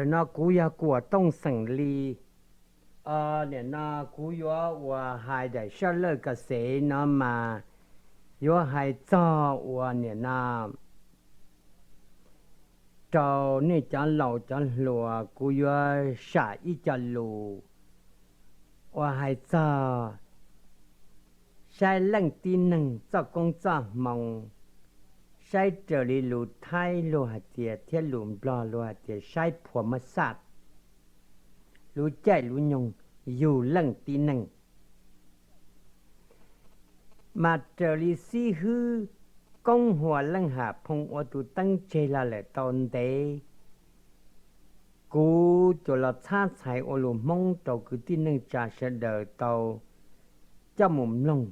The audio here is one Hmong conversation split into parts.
Ntawm no kuv yog Kuam Tooj xeem Lis. Nim no kuv yuav ua hais daim sab laj kas xev no mas yuav hais txog ua nim no rau nej cov laus cov hluas, kuv yuav sam ib co lus uas hais txog saib leej tib neeg txoj koob txoj hmoo, saib raws li lus Thaib luag hais tias thiab lus Nplog luag hais tias saib phua mab xaj, lub caij lub nyoog yug leej tib neeg. Mas raws li xib hwb Koob Hua Leej Ham Phoo ua tus teeb tseg los lawm tau ntev, kuv tsuas los txhab txhais ua lus Hmoob rau kwv tij neej tsa sawv daws tau coj mus mloog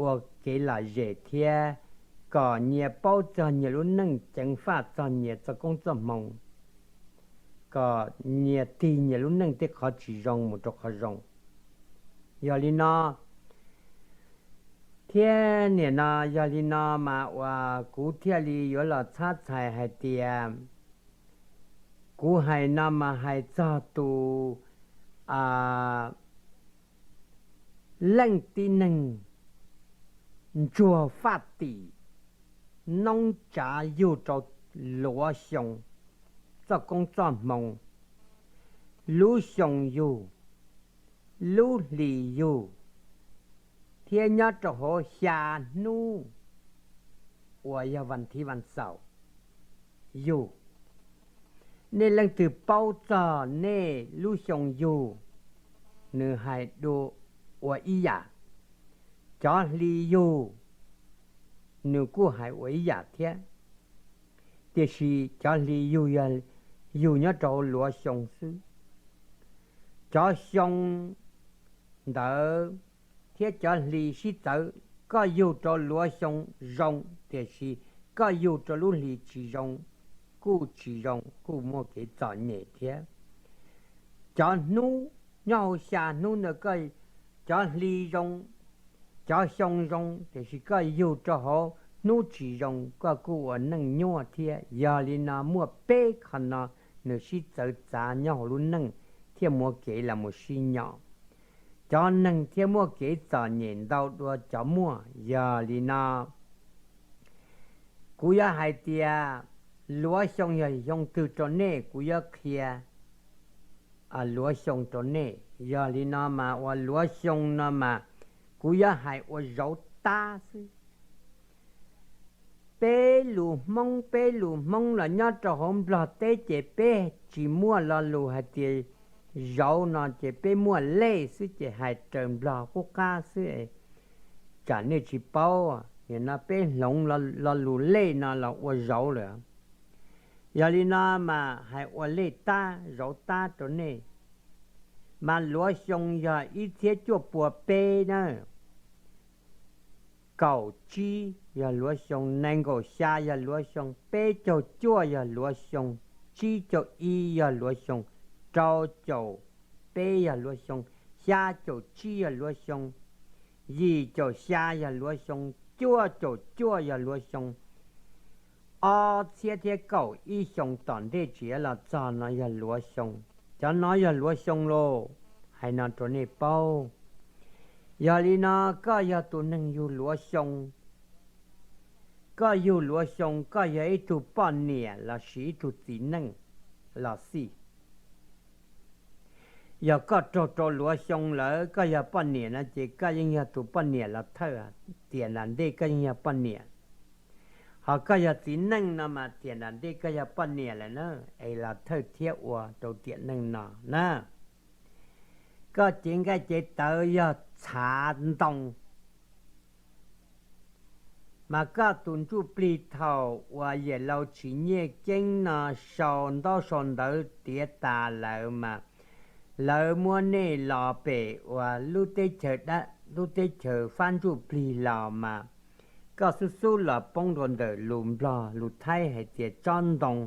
ua kev lom zem thiab kom nyias paub txog nyias lub neej, ceev faj txog nyias txoj koob txoj hmoo, kom nyias tig nyias lub neej tej qhov tsis zoo mus rau qhov zoo. Yog li no, thiab nim no yog li no mas uas kuv thiaj li yuav los txhab txhais hais tias, kuv hais no mas hais txog tus leej tib neeg ntsuag faj tim noob tsav yug rau luav xyoo txoj koob txoj hmoo, lub xyoo yug, lub hli yug, thiab nyob rau hauv xya hnub uas yog vas thiv vas xaum yug. Nej leej twg paub txog nej lub xyoo yug, nws hais dua ua ib yam, cov hli yug nws kuj hais ua ib yam thiab, tiam sis cov hli yug, yug nyob rau hauv luav xyoo xwb. Cov xyoo ntawd thiab cov hli sib txawv, koj yug rau luav xyoo zoo, tiam sis koj yug rau lub hli tsis zoo, kuj tsis zoo, kuj muaj kev txom nyem thiab. Cov hnub nyob hauv xya hnub ntawd, cov hli zoo, cov xyoo zoo, tiam sis koj yug rau hauv hnub tsis zoo, koj kuj ua neej nyuaj thiab. Yog li no muaj peb qho no nws sib txawv txav nyob hauv lub neej thiaj muaj kev los mus sib nyom. Cov neeg thiaj muaj kev txom nyem ntau dua cov muaj. Yog li no, kuv yuav hais tias luav xyoo yog xyoo twg rau nej, kuv yuav qhia luav xyoo rau nej. Yog li no mas ua luav xyoo no mas kuv yuav hais ua zauv tab xwb. Peb lus Hmoob, peb lus Hmoob los nyob rau hauv Nplog teb ces peb tsis muaj lo lus hais tias zauv no, ces peb muaj lej xwb ces hais raws Nplog qub qab xwb. Tsam nej tsis paub, nim no peb hloov lo lus lej no los ua zauv lawm. Yog li no mas hais ua lej tab zauv tab rau nej. Mas luav xyoo yog ib txhiab cuaj pua peb na, kaum tsib yog luav xyoo, nees nkaum xya yog luav xyoo, peb caug cuaj yog luav xyoo, tsib caug ib yog luav xyoo, rau caum peb yog luav xyoo, xya caum tsib yog luav xyoo, yim caum xya yog luav xyoo, cuaj caum cuaj yog luav xyoo, ob txhiab thiab kaum ib xyoo tom ntej tsis los txog no yog luav xyoo. Cov no yog luav xyoo lauj, hais no rau nej paub. Yog li no, koj yog tus neeg yug luav xyoo, koj yug luav xyoo, koj yog ib tug poj niam lossis ib tug txiv neej los xij. Yog koj raug rau luav xyoo lawm, koj yog poj niam no ces koj yeej yog tus poj niam los thawj, tiam nram ntej koj yeej yog poj niam. Ho koj yog txiv neej no mas tiam nram ntej koj yog poj niam lawm na, es los thawj thiab ua rau tiam neej no na. Koj cev nqaij cev tawv yog txhav ntoo, mas koj tus ntsuj plig thaum uas yawm laus Tsis Nyiaj Ceeb no sau ntaub sau ntawv tiav tas lawm mas lawv muab nej los pem uas lub teb chaws, lub teb chaws fab ntsuj plig los mas koj xub xub los poob rau ntawm lus Nplog lus Thaib hais tias tsob ntoo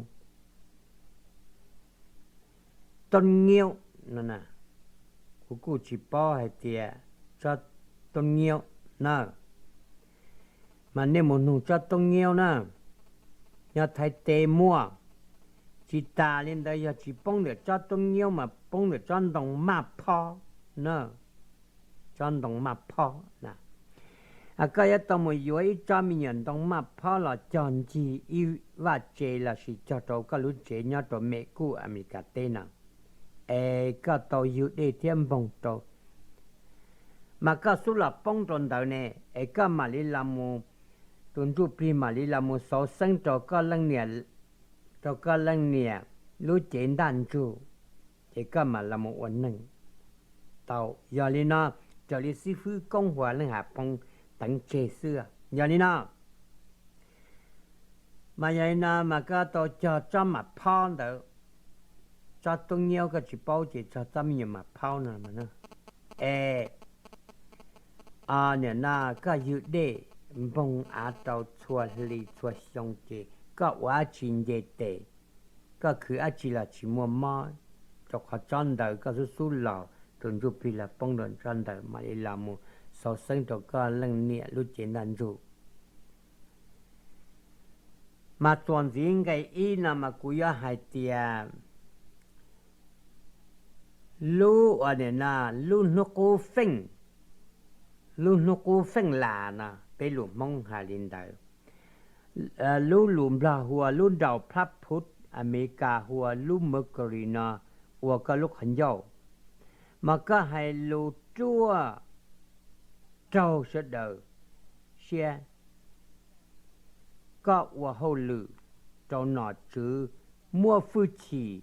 toob nyiab no. Kuv kuj tsis paub hais tias tsob toob nyiab na, mas nej mus nug tsob toob nyiab na, nyob Thaib teb muaj, Tsis tas li ntawd, yog tsis poob ntawm tsob tub nyuj mas poob ntawm tsob ntoo maj phob na, tsob ntoo maj phob na. Koj yuav tau mus yuav ib tsob me nyuam ntoo maj phob los cog ncig ib vaj tse lossis cog rau koj lub tsev nyob rau Mes Kas Amelikas teb no, es koj tau ywg dej thiab npoog rau, mas koj xub los poob rau ntawd ne, es koj mam li los mus, tus ntsuj plig mam li los mus xauv xeeb rau koj leej niam, rau koj leej niam lub cev ntaj ntsug, ces koj mam los mus ua neeg tau. Yog li no, raws li xib fwb Koob Huas leej hav phoov teev tseg xwb. Yog li no, mas yog li no mas koj tau cog tsob maj phob ntawd, tsob tub nyuj koj tsis paub ces txog tsob me nyuam maj phob no, es niam no koj ywg dej npoog av rau txhua hli txhua xyoo ces koj ua dab tsi nce tes, koj khwv dab tsi los tsis muaj mob, rau qhov tsob ntawd koj xub xub los, tus ntsuj plig los poob rau tsob ntawd mam li los mus xauv xeeb rau koj leej niam lub cev ntaj ntsug. Mas txuas ntxiv nqe ib no mas kuv yuav hais tias lub, ua niam no, lub hnub qub feej, lub hnub qub feej las no peb lus Hmoob hais li ntawd. Lub lus Nplog hu ua lub daus plab phuv, Amelikas hu ua lub Mercury no, ua koj lub qhov ncauj, mas koj hais lus ruaj raug sawv daws siab. Koj ua hauj lwm rau nom tswv muaj hwj chim,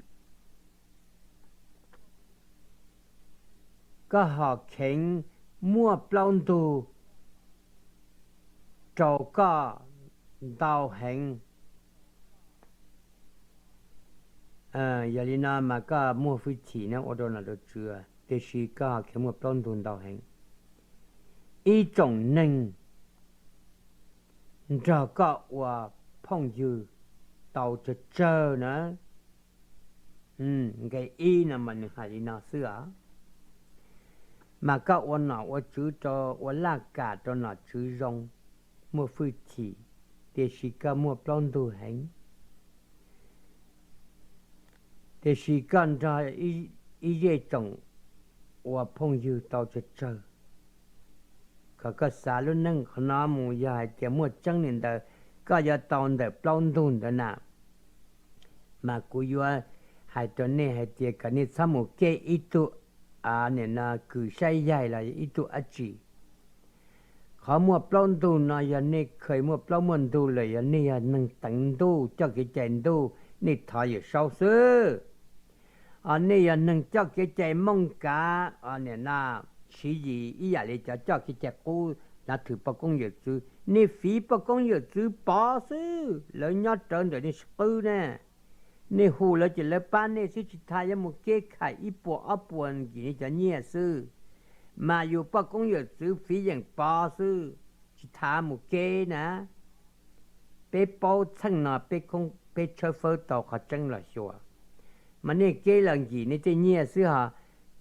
koj hom kheev muaj plaub ntug rau koj ntau heev. Yog li no mas koj muaj hwj chim no ua rau nom rau tswv, tiam sis koj hom kheev muaj plaub ntug ntau heev. Ib tsoom neeg nrog koj ua phooj ywg tau tsawg tsawg na. Nqe ib no mas nws hais li no xwb os. Mas koj ua nom ua tswv rau, ua laj kam rau nom tswv zoo, muaj hwj chim, tiam sis koj muaj plaub ntug heev. Tiam sis koj nrog ib zej tsoom ua phooj ywg tau tsawg tsawg. Kom koj xav lub neej qhov no mus, yog hais tias muaj tseeb li ntawd, koj yuav tau ntawm plaub ntug ntawd na. Mas kuv yuav hais rau nej hais tias kom nej txhob mus kej ib tug, niam no kws saib yaig los ib tug dab tsi. Qhov muaj plaub ntug no yog nej kheev muaj plaub muaj ntug lawm, yog nej yog neeg teev ntuj coj kev cai ntuj, nej thov Yawm Saub xwb. Nej yog neeg coj kev cai mooj kav, niam no, siv yim ib yam li cov coj kev cai qub, nav thwm poj koob yawm txwv, nej fiv poj koob yawm txwv pov xwb, lawv nyob rawv ntawm nej sab qwb ne. Nej hu lawv ces lawv pab nej xwb, tsis tas yuav mus keb khais ib puas ob puas nkim nej cov nyiaj xwb. Mas yus poj koob yawm txwv fiv yeem pov xwb, tsis tas mus keb na. Peb paub txheej no peb tshawb fawb tau qhov tseeb los xyuas. Mas nej keb los nkim nej tej nyiaj xwb ho,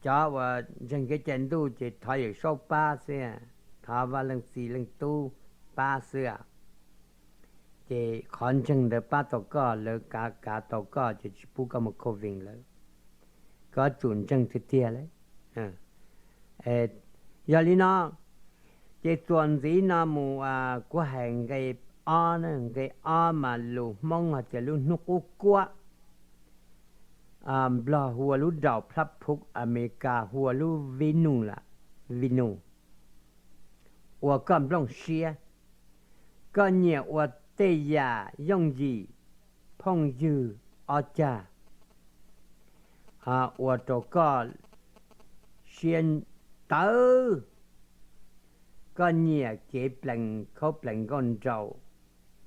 cov uas ntseeg kev cai ntuj ces thov Yawm Saub pab xwb, thov Vaj Leej Txiv Leej Tub pab xwb. Ces qhov ntseeg ntawd pab tau koj, lawv kav kav tau koj ces tsis pub koj mus COVID lawm. Koj tsum ntseeg tiag tiag lawm. Yog li no, ces txuas ntxiv no mus, kuv hais nqe ob, nqe ob mas lus Hmoob hais tias lub hnub qub kuab. Nplog hu ua lub daus plab phuv, Amelikas hu ua lub Venus, Venus, ua koj nplooj siab. Koj nyiam ua tej yam yooj yim, phooj ywg ob cag, ua rau koj siab tawv. Koj nyiam kev plees khaub plees nkauj nraug,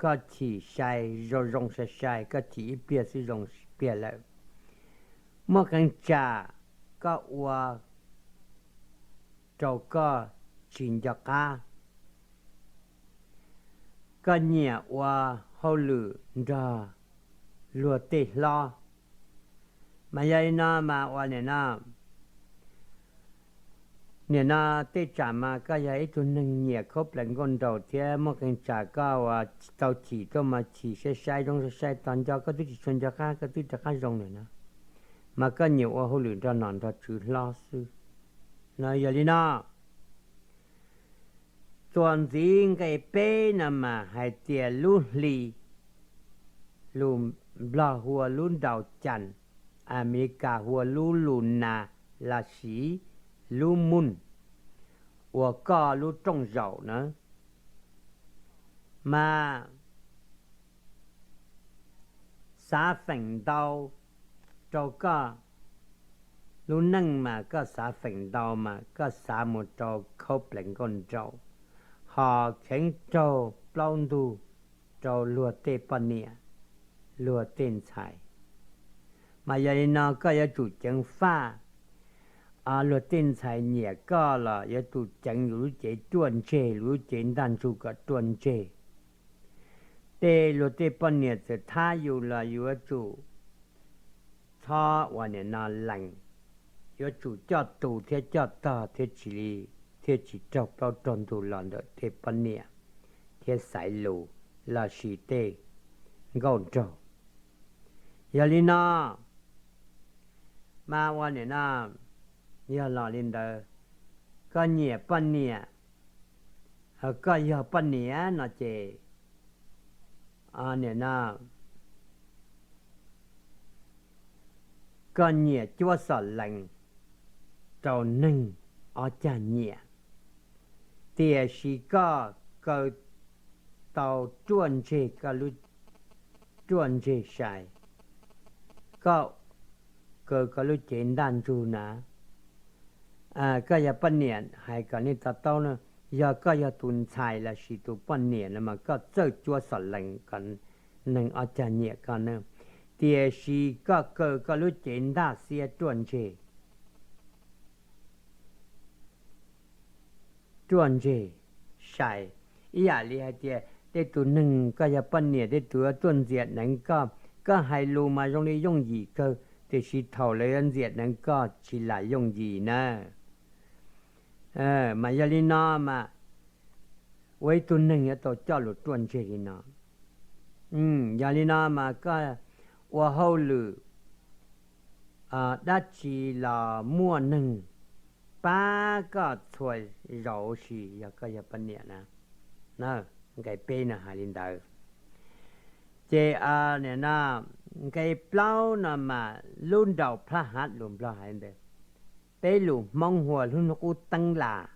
koj chim sai zoo zoo sai sai, koj chim ib pliag xwb zoo ib pliag lawm. Muaj qee tsam koj ua rau koj tsis nco qab. Koj nyiam ua hauj lwm nrog luag tej hlob. Mas yog li no mas ua niam no, Nim no tej tsam mas koj yog ib tug neeg nyiam khaub plees nkauj nraug thiab muaj qee tsam koj uas tau chim tuaj mas chim saib saib zoo saib saib tau nco, koj twb tsis tshua nco qab, koj twb rov qab zoo lawm na, mas koj nyiam ua hauj lwm nrog nom nrog tswv hlob xwb. No yog li no, txuas ntxiv nqe peb no mas hais tias lub hli, lus Nplog hu ua lub nraus cas, Amelikas hu ua lub lus nas, los sis lub moon, uas koj lub rooj zaum na, mas xav feem ntau rau koj lub neej mas koj xav feem ntau mas koj xav mus rau khaub plees nkauj nraug, ho kheev raug plaub ntug rau luag tej poj niam, luag tej ntxhais. Mas yog li no koj yuav tsum ceev faj, luag tej ntxhais nyiam koj los yuav tsum ceev yus lub cev ruaj ntseg, lub cev ntaj ntsug kom ruaj ntseg. Tej luag tej poj niam txawm thab yus los yuav tsum txhob ua nim no lees, yuav tsum coj tus thiab coj tog thiab tsis li, thiaj tsis raug plaub raug ntug los ntawm tej poj niam thiab xaiv lus los sis tej nkauj nraug. Yog li no mas ua nim no yog los li ntawd, koj nyiam poj niam, koj yog poj niam no ces nim no koj nyiam cuab xom lees rau neeg ob cag nyiam, tiam sis koj kaw tau ruaj ntseg, koj lub ruaj ntseg sai, koj kaw koj lub cev ntaj ntsug na. Koj yog poj niam hais kom nej to taub na, yog koj yog tus ntxhais los sis tus poj niam no mas koj txawj cuab xom lees kom neeg ob cag nyiam koj na, tiam sis koj kaw koj lub cev ntaj xiab ruaj ntseg, ruaj ntseg sai. Ib yam li hais tias tej tus neeg koj yog poj niam tej tus yuav tuaj ntxias deev koj, koj hais lus mas zoo li yooj yim kawg, tiam sis thaum lawv yuav ntxias deev koj tsis lam yooj yim na. Mas yog li no mas ua ib tug neeg yuav tau coj lus ruaj ntseg li no. Yog li no mas koj ua hauj lwm dab tsi los muaj neeg pab koj txhua zaus si yog koj yog poj niam na. Nqe peb no hais li ntawd. Ces nqe plaub no mas lub nraus plab hav lus Nplog hais li ntawd, peb lus Hmoob hu ua lub hnub qub teeb las,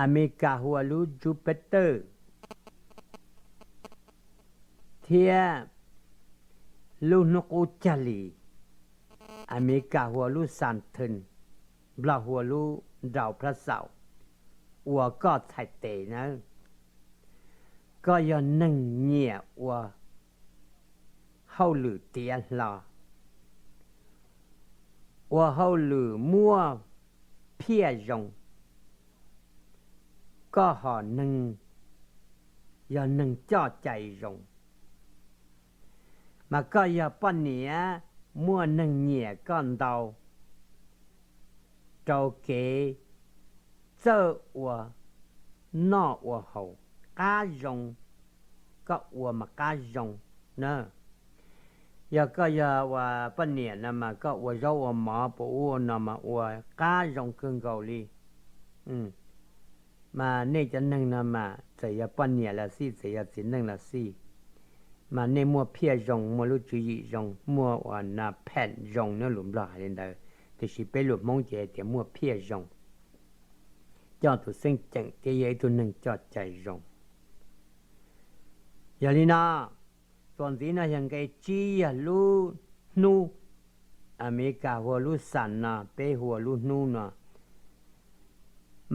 Amelikas hu ua lub Jupiter, thiab lub hnub qub cag li, Amelikas hu ua lub Saturn, Nplog hu ua lub nraus plab xaum, uas koj txhais tes nawb. Koj yog neeg nyiam ua hauj lwm tiav hlo, ua hauj lwm muaj phiaj zoo, koj ho neeg yog neeg coj cai zoo, mas koj yog poj niam muaj neeg nyiam koj ntau rau kev txawj ua noj ua haus qab zoo, koj ua mas qab zoo na. Yog koj yog ua poj niam no mas koj ua zaub ua mov puas ua no mas ua qab zoo kawg nkaus li. Mas nej cov neeg no mas txawm yog poj niam los xij, txawm yog txiv neej los xij, mas nej muaj phiaj zoo, muaj lub tswv yim zoo, muaj ua na pheem zoo na, lus Nplog hais li ntawd, tiam sis peb lus Hmoob ces hais tias muaj phiaj zoo, coj tus xeeb ceem thiab yog ib tug neeg coj cai zoo. Yog li no, txuas ntxiv no yog nqe tsib yog lub hnub, Amelikas hu ua lub sun no, peb hu ua lub hnub no,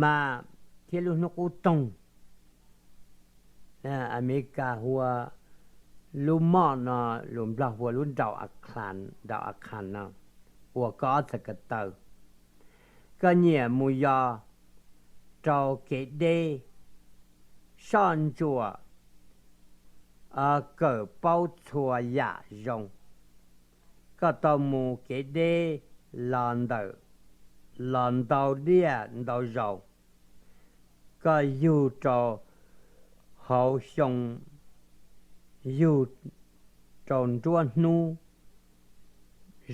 mas thiab lub hnub qub toog, Amelikas hu ua lub moon no, lus Nplog hu ua lub nraus akhas no, uas koj ob txhais ko taw, koj nyiam mus yos rau kev deb, soj ntsuam, kawm paub txhua yam zoo. Koj tau mus kev deb los ntawm los ntau diaj ntau zaus, koj yug rau hauv xyoo, yug rau nruab hnub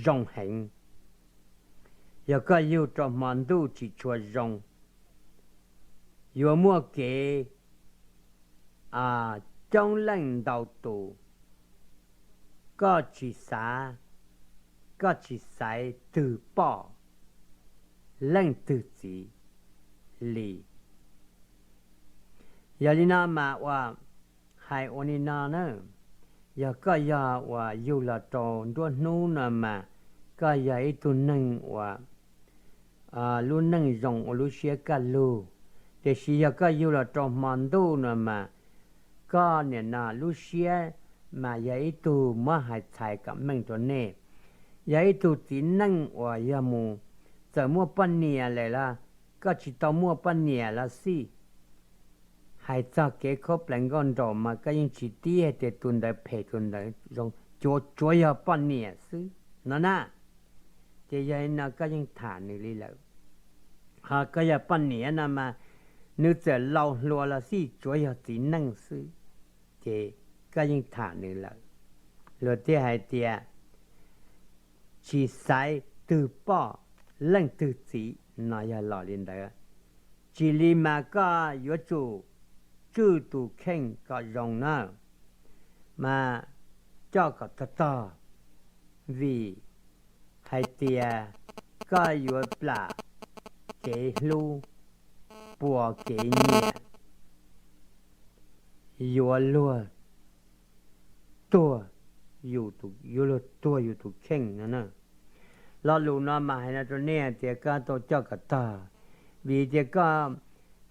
zoo heev. Yog koj yug rau hmo ntuj tsis tshua zoo, yuav muaj kev coob leej ntau tus, koj tsis xav, koj tsis xaiv twg poj leej twg txiv li. Yog li no mas ua hais ua li no na, yog koj yog uas yug los rau nruab hnub no mas koj yog ib tug neeg uas lub neej zoo ua lub siab kaj lug. Tiam sis yog koj yug los rau hmo ntuj no mas koj niam no lub siab mas yog ib tug muab hais txhais kom meej rau nej, yog ib tug txiv neej uas yog mus txawm muaj poj niam lawm los koj tsis tau muaj poj niam los xij, hais txog kev khaub plees nkauj nraug mas koj yeej tsis tib hais tias tus ntawd phem tus ntawd zoo, tsuav yog poj niam xwb no na. Ces yog li no koj yeej tham nws li lawm. Ho koj yog poj niam no mas nws txawm laus hluas los xij tsuav yog txiv neej xwb, ces koj yeej tham nws lawm. Luag thiaj hais tias tsis xaiv twg poj leej twg txiv no yog los li ntawd. Tsis li mas koj yuav tsum tswj tus kheej kom zoo na, mas coj kom tog tog, vim hais tias koj yuav plam kev hlub, puas kev nyiam, yuav luag tuag, yuav luag tuag yus tus kheej no na. Lo lus no mas hais no rau nej hais tias koj tau coj kom tog, vim tias koj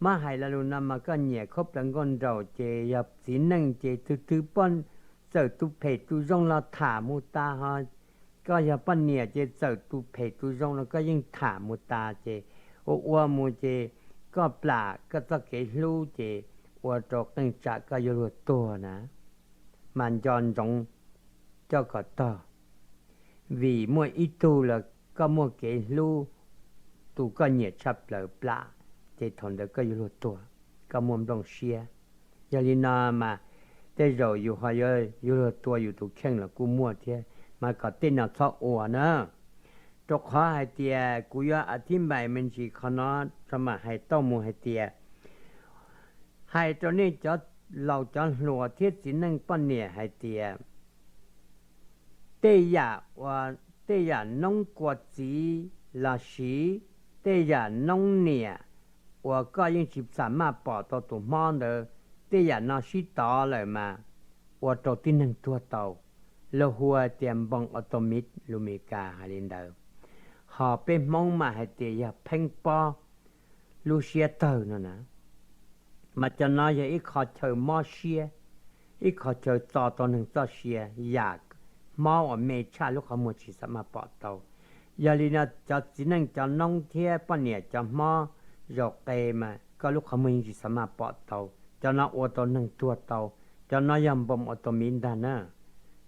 muab hais lo lus no mas koj nyiam khaub plees nkauj nraug ces yog txiv neej ces twg twg poj, txawm tus phem tus zoo los tham mus tas ho. Koj yog poj niam ces txawm tus phem tus zoo los koj yeej tham mus tas ces ua ua mus ces koj plam koj txoj kev hlub ces ua rau qeej tsam koj yuav luag tuag na. Mas nco ntsoov coj kom tog, vim muaj ib tug los koj muaj kev hlub tus koj nyiam tshaj plaws plam, ces thaum ntawd koj yuav luag tuag, koj muaj nplooj siab. Yog li no mas tej zaum yus ho yuav luag tua yus tus kheej los kuj muaj thiab, mas kom tej no txhob ua na. Rau qhov hais tias kuv yuav a thib npais me ntsis qhov no, tso mam hais tau mus hais tias, hais rau nej cov laus cov hluas thiab txiv neej poj niam hais tias, tej yam ua, tej yam noob kua txiv los sis tej yam noob niam uas koj yeej tsis xam maj pom tau tus hmob ntawd, tej yam no sib tov lawm mas ua rau tib neeg tuag tau. Lawv hu tias npoo auto mid, lus Meskas hais li ntawd. Ho peb Hmoob mas hais tias yog pheeb pob lub siab tawg no na. Mas cov no yog ib qho chaw mob siab, ib qho chaw txo tau neeg txoj sia, yam hmob uas me tshaj lub qhov muag tsis xam maj pom tau. Yog li no cov txiv neej cov noob thiab poj niam cov hmob zaum qe mas koj lub qhov muag yeej tsis xam maj pom tau. Cov no ua tau neeg tuag tau. Cov no yog npoo auto mid ntag na.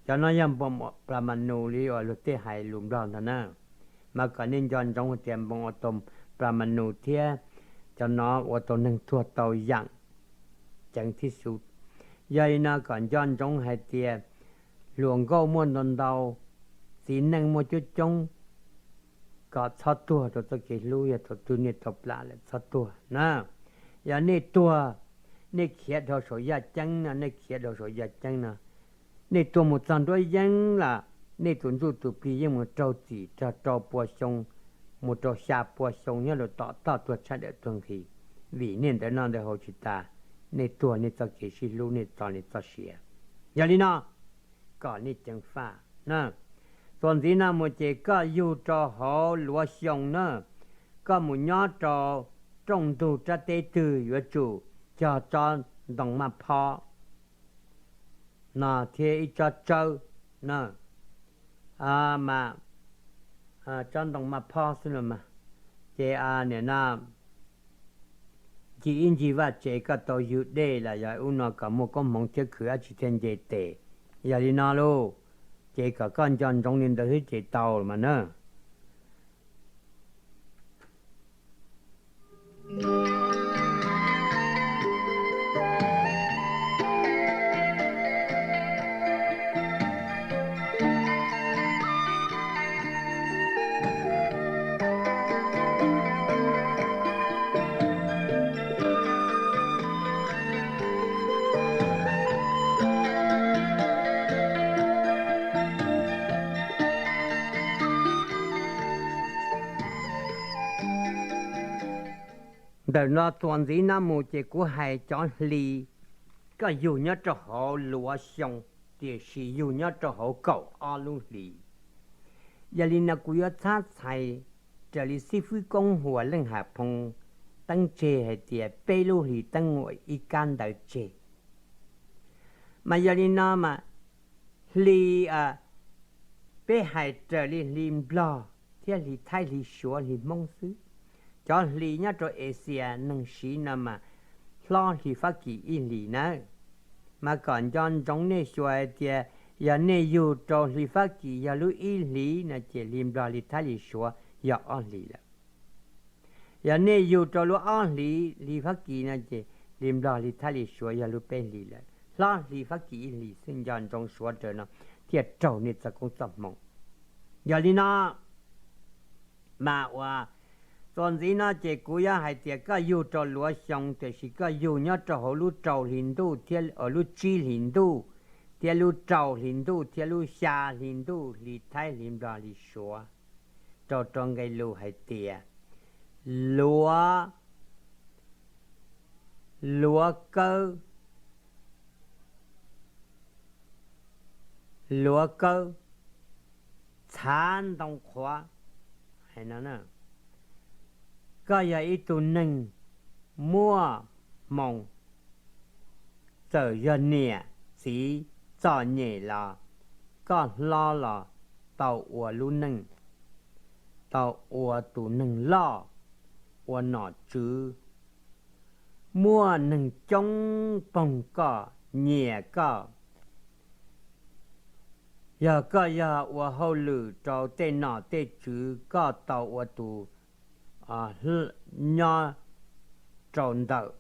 Cov no yog npoo plas mas nus li uas luag tej hais lus Nplog ntag na. Mas kom nej nco ntsoov hais tias npoo auto plas mas nus thiab cov no ua tau neeg tuag tau yam ceev thiab xub. Yog li no kom nco ntsoov hais tias hluas nkauj muaj ntau ntau, txiv neej muaj coob coob, kom txhob tuag rau txoj kev hlub, yog thaum twg nej tau plam lawm txhob tuag na. Yog nej tuag, nej khiav dhau saum yaj ceeb no, nej khiav dhau saum yaj ceeb no, nej tuag mus txog nruab yeeb los nej tus ntsuj tus plig yeej mus raug txim rau pua xyoo, mus rau xya pua xyoo nyob rau tom toj tuag tshaj dawm tuag nqhis, vim nej ntawv noj ntawv haus tsis tas, nej tuag nej txoj kev sib hlub nej txo nej txoj sia. Yog li no kom nej ceev faj na. Txuas ntxiv no mus ces koj yug rau hauv luav xyoo na, koj mus nyob rau rooj ntug rab teb twg yuav tsum cog tsob ntoo maj phob no thiab ib tsob tsawb na, mas tsob ntoo maj phob xwb no mas, ces nim no ncig ib ncig vaj tsev koj tau ywg dej los yog ub no kom muaj koob hmoov thiab khwv dab tsi thiaj nce tes. Yog li no lauj, ces kom koj nco ntsoov li ntawd xwb ces tau mas na. Ntawm no txuas ntxiv no mus ces kuv hais cov hli, koj yug nyob rau hauv luav xyoo, tiam sis yug nyob rau hauv kaum ob lub hli. Yog li no kuv yuav txhab txhais raws li xib fwb Koob Huas Leej Ham Phoo teeb tseg hais tias peb lub hli teeb ua ib kab ntawv tseg. Mas yog li no mas hli, peb hais raws li hli Nplog thiab hli Thaib, hli Suav, hli Hmoob xwb. Cov hli nyob rau Asia neeg siv no mas hlob hli Fab Kis ib hlis nawb. Mas kom nco ntsoov nej xyuas hais tias yog nej yug rau hli Fab Kis yog lub ib hlis no ces hli Nplog, hli Thaib, hli Suav yog ob hlis lawm. Yog nej yug rau lub ob hlis hli Fab Kis no ces hli Nplog, hli Thaib, hli Suav yog lub peb hlis lawm. Hlob hli Fab Kis ib hlis xwb, nco ntsoov suav raws no thiaj raug nej txoj koob txoj hmoo. Yog li no mas ua txuas ntxiv no ces kuv yuav hais tias koj yug rau luav xyoo, tiam sis koj yug nyob rau hauv lub rau hli ntuj thiab lub tsib hlis ntuj thiab lub rau hli ntuj thiab lub xya hli ntuj, hli Thaib, hli Nplog, hli Suav, rau rau nqe lus hais tias luav, luav kawb, luav kawb, txhav ntoo qhuav. Koj yog ib tug neeg muaj hmoo, txawm yog niam txiv txom nyem los koj hlob los tau ua lub neej, tau ua tus neeg loj, ua nom tswv, muaj neeg coob poog koj, nyiam koj. Yog koj yog ua hauj lwm rau tej nom tej tswv, koj tau ua tus nyob rau ntawm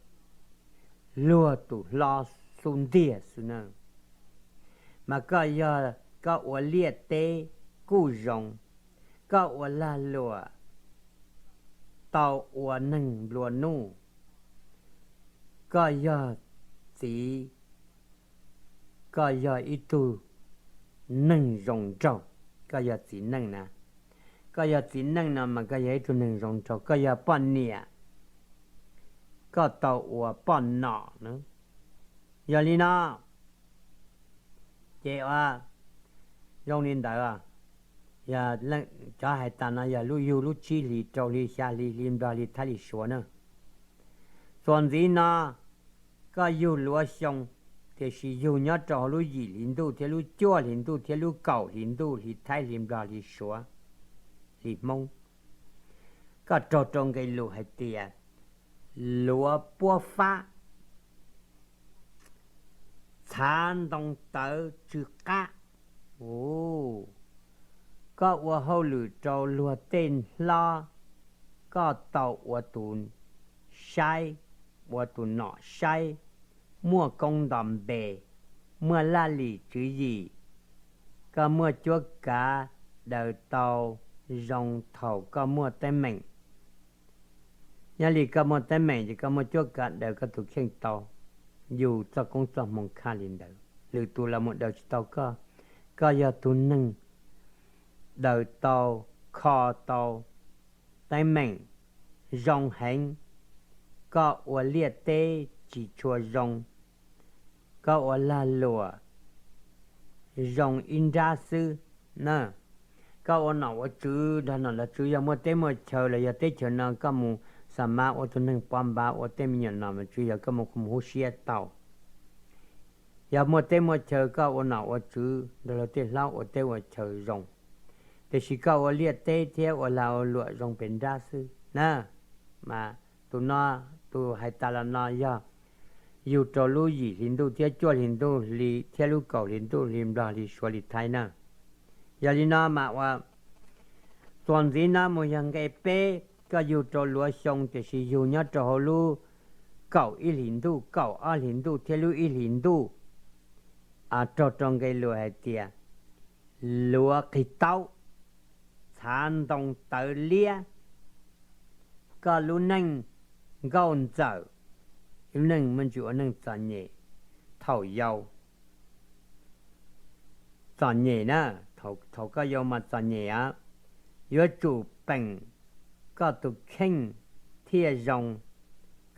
luag tus hlob xub ntiag xwb na. Mas koj yog, koj ua liaj teb kuj zoo, koj ua lag luam tau ua neeg nplua nuj, koj yog txiv, koj yog ib tug neeg zoo nraug. Koj yog txiv neej na, koj yog txiv neej no mas koj yog ib tug neeg zoo nraug, koj yog poj niam, koj tau ua poj nom na. Yog li no ces zoo li ntawd, cov hais tas no yog lub yug lub tsib hlis, rau hli, xya hli, hli Nplog, hli Thaib, hli Suav na. Txuas ntxiv no koj yug luav xyoo, tiam sis yug nyob rau hauv lub yim hli ntuj thiab lub cuaj hli ntuj thiab lub kaum hli ntuj, hli Thaib, hli Nplog, hli Suav, hli Hmoob. Koj raug rau nqe lus hais tias luav puab fab, txhav ntoo tawv tsw qab. Koj ua hauj lwm rau luag tej hlob, koj tau ua tus saib, ua tus nom saib, muaj koob nto npe, muaj laj lim tswv yim, koj muaj cuab kav daws tau zoo thaum koj muaj teeb meem. Nyob li koj muaj teeb meem ces koj muaj cuab kav daws koj tus kheej tau, yus txoj koob txoj hmoo khaj li ntawd, lwm tus los mus daws tsis tau koj. Koj yog tus neeg daws tau, kho tau teeb meem zoo heev, koj ua liaj teb tsis tshua zoo, koj ua lag luam zoo ib nrab xwb na. Koj ua nom ua tswv nrog nom nrog tswv, yog muaj teb muaj chaw los yog teb chaws no koj mus xa mab ua tus neeg pov npav ua tej me nyuam nom me tswv, yog koj mus mus hub siab tau. Yog muaj teb muaj chaw koj ua nom ua tswv nrog luag tej hlob ua teb ua chaw zoo, tiam sis koj ua liaj teb thiab ua lag ua luam zoo pes nrab xwb na. Mas tus no, tus hais tas los no yog yug rau lub yim hli ntuj thiab cuaj hli ntuj hli thiab lub kaum hli ntuj hli Nplog hli Suav hli Thaib na. Yog li no mas ua txuas ntxiv no mus yog nqe peb, koj yug rau luav xyoo tiam sis yug nyob rau hauv lub kaum ib hlis ntuj, kaum ob hlis ntuj thiab lub ib hlis ntuj, raug rau nqe lus hais tias luav qig taub, txhav ntoo tawv liab, koj lub neej nkauj ntxawm, lub neej muaj ntsis ua neej txom nyem thaum yau. Txom nyem na, thaum koj yau mas txom nyem a, yuav tsum peem koj tus kheej thiaj zoo,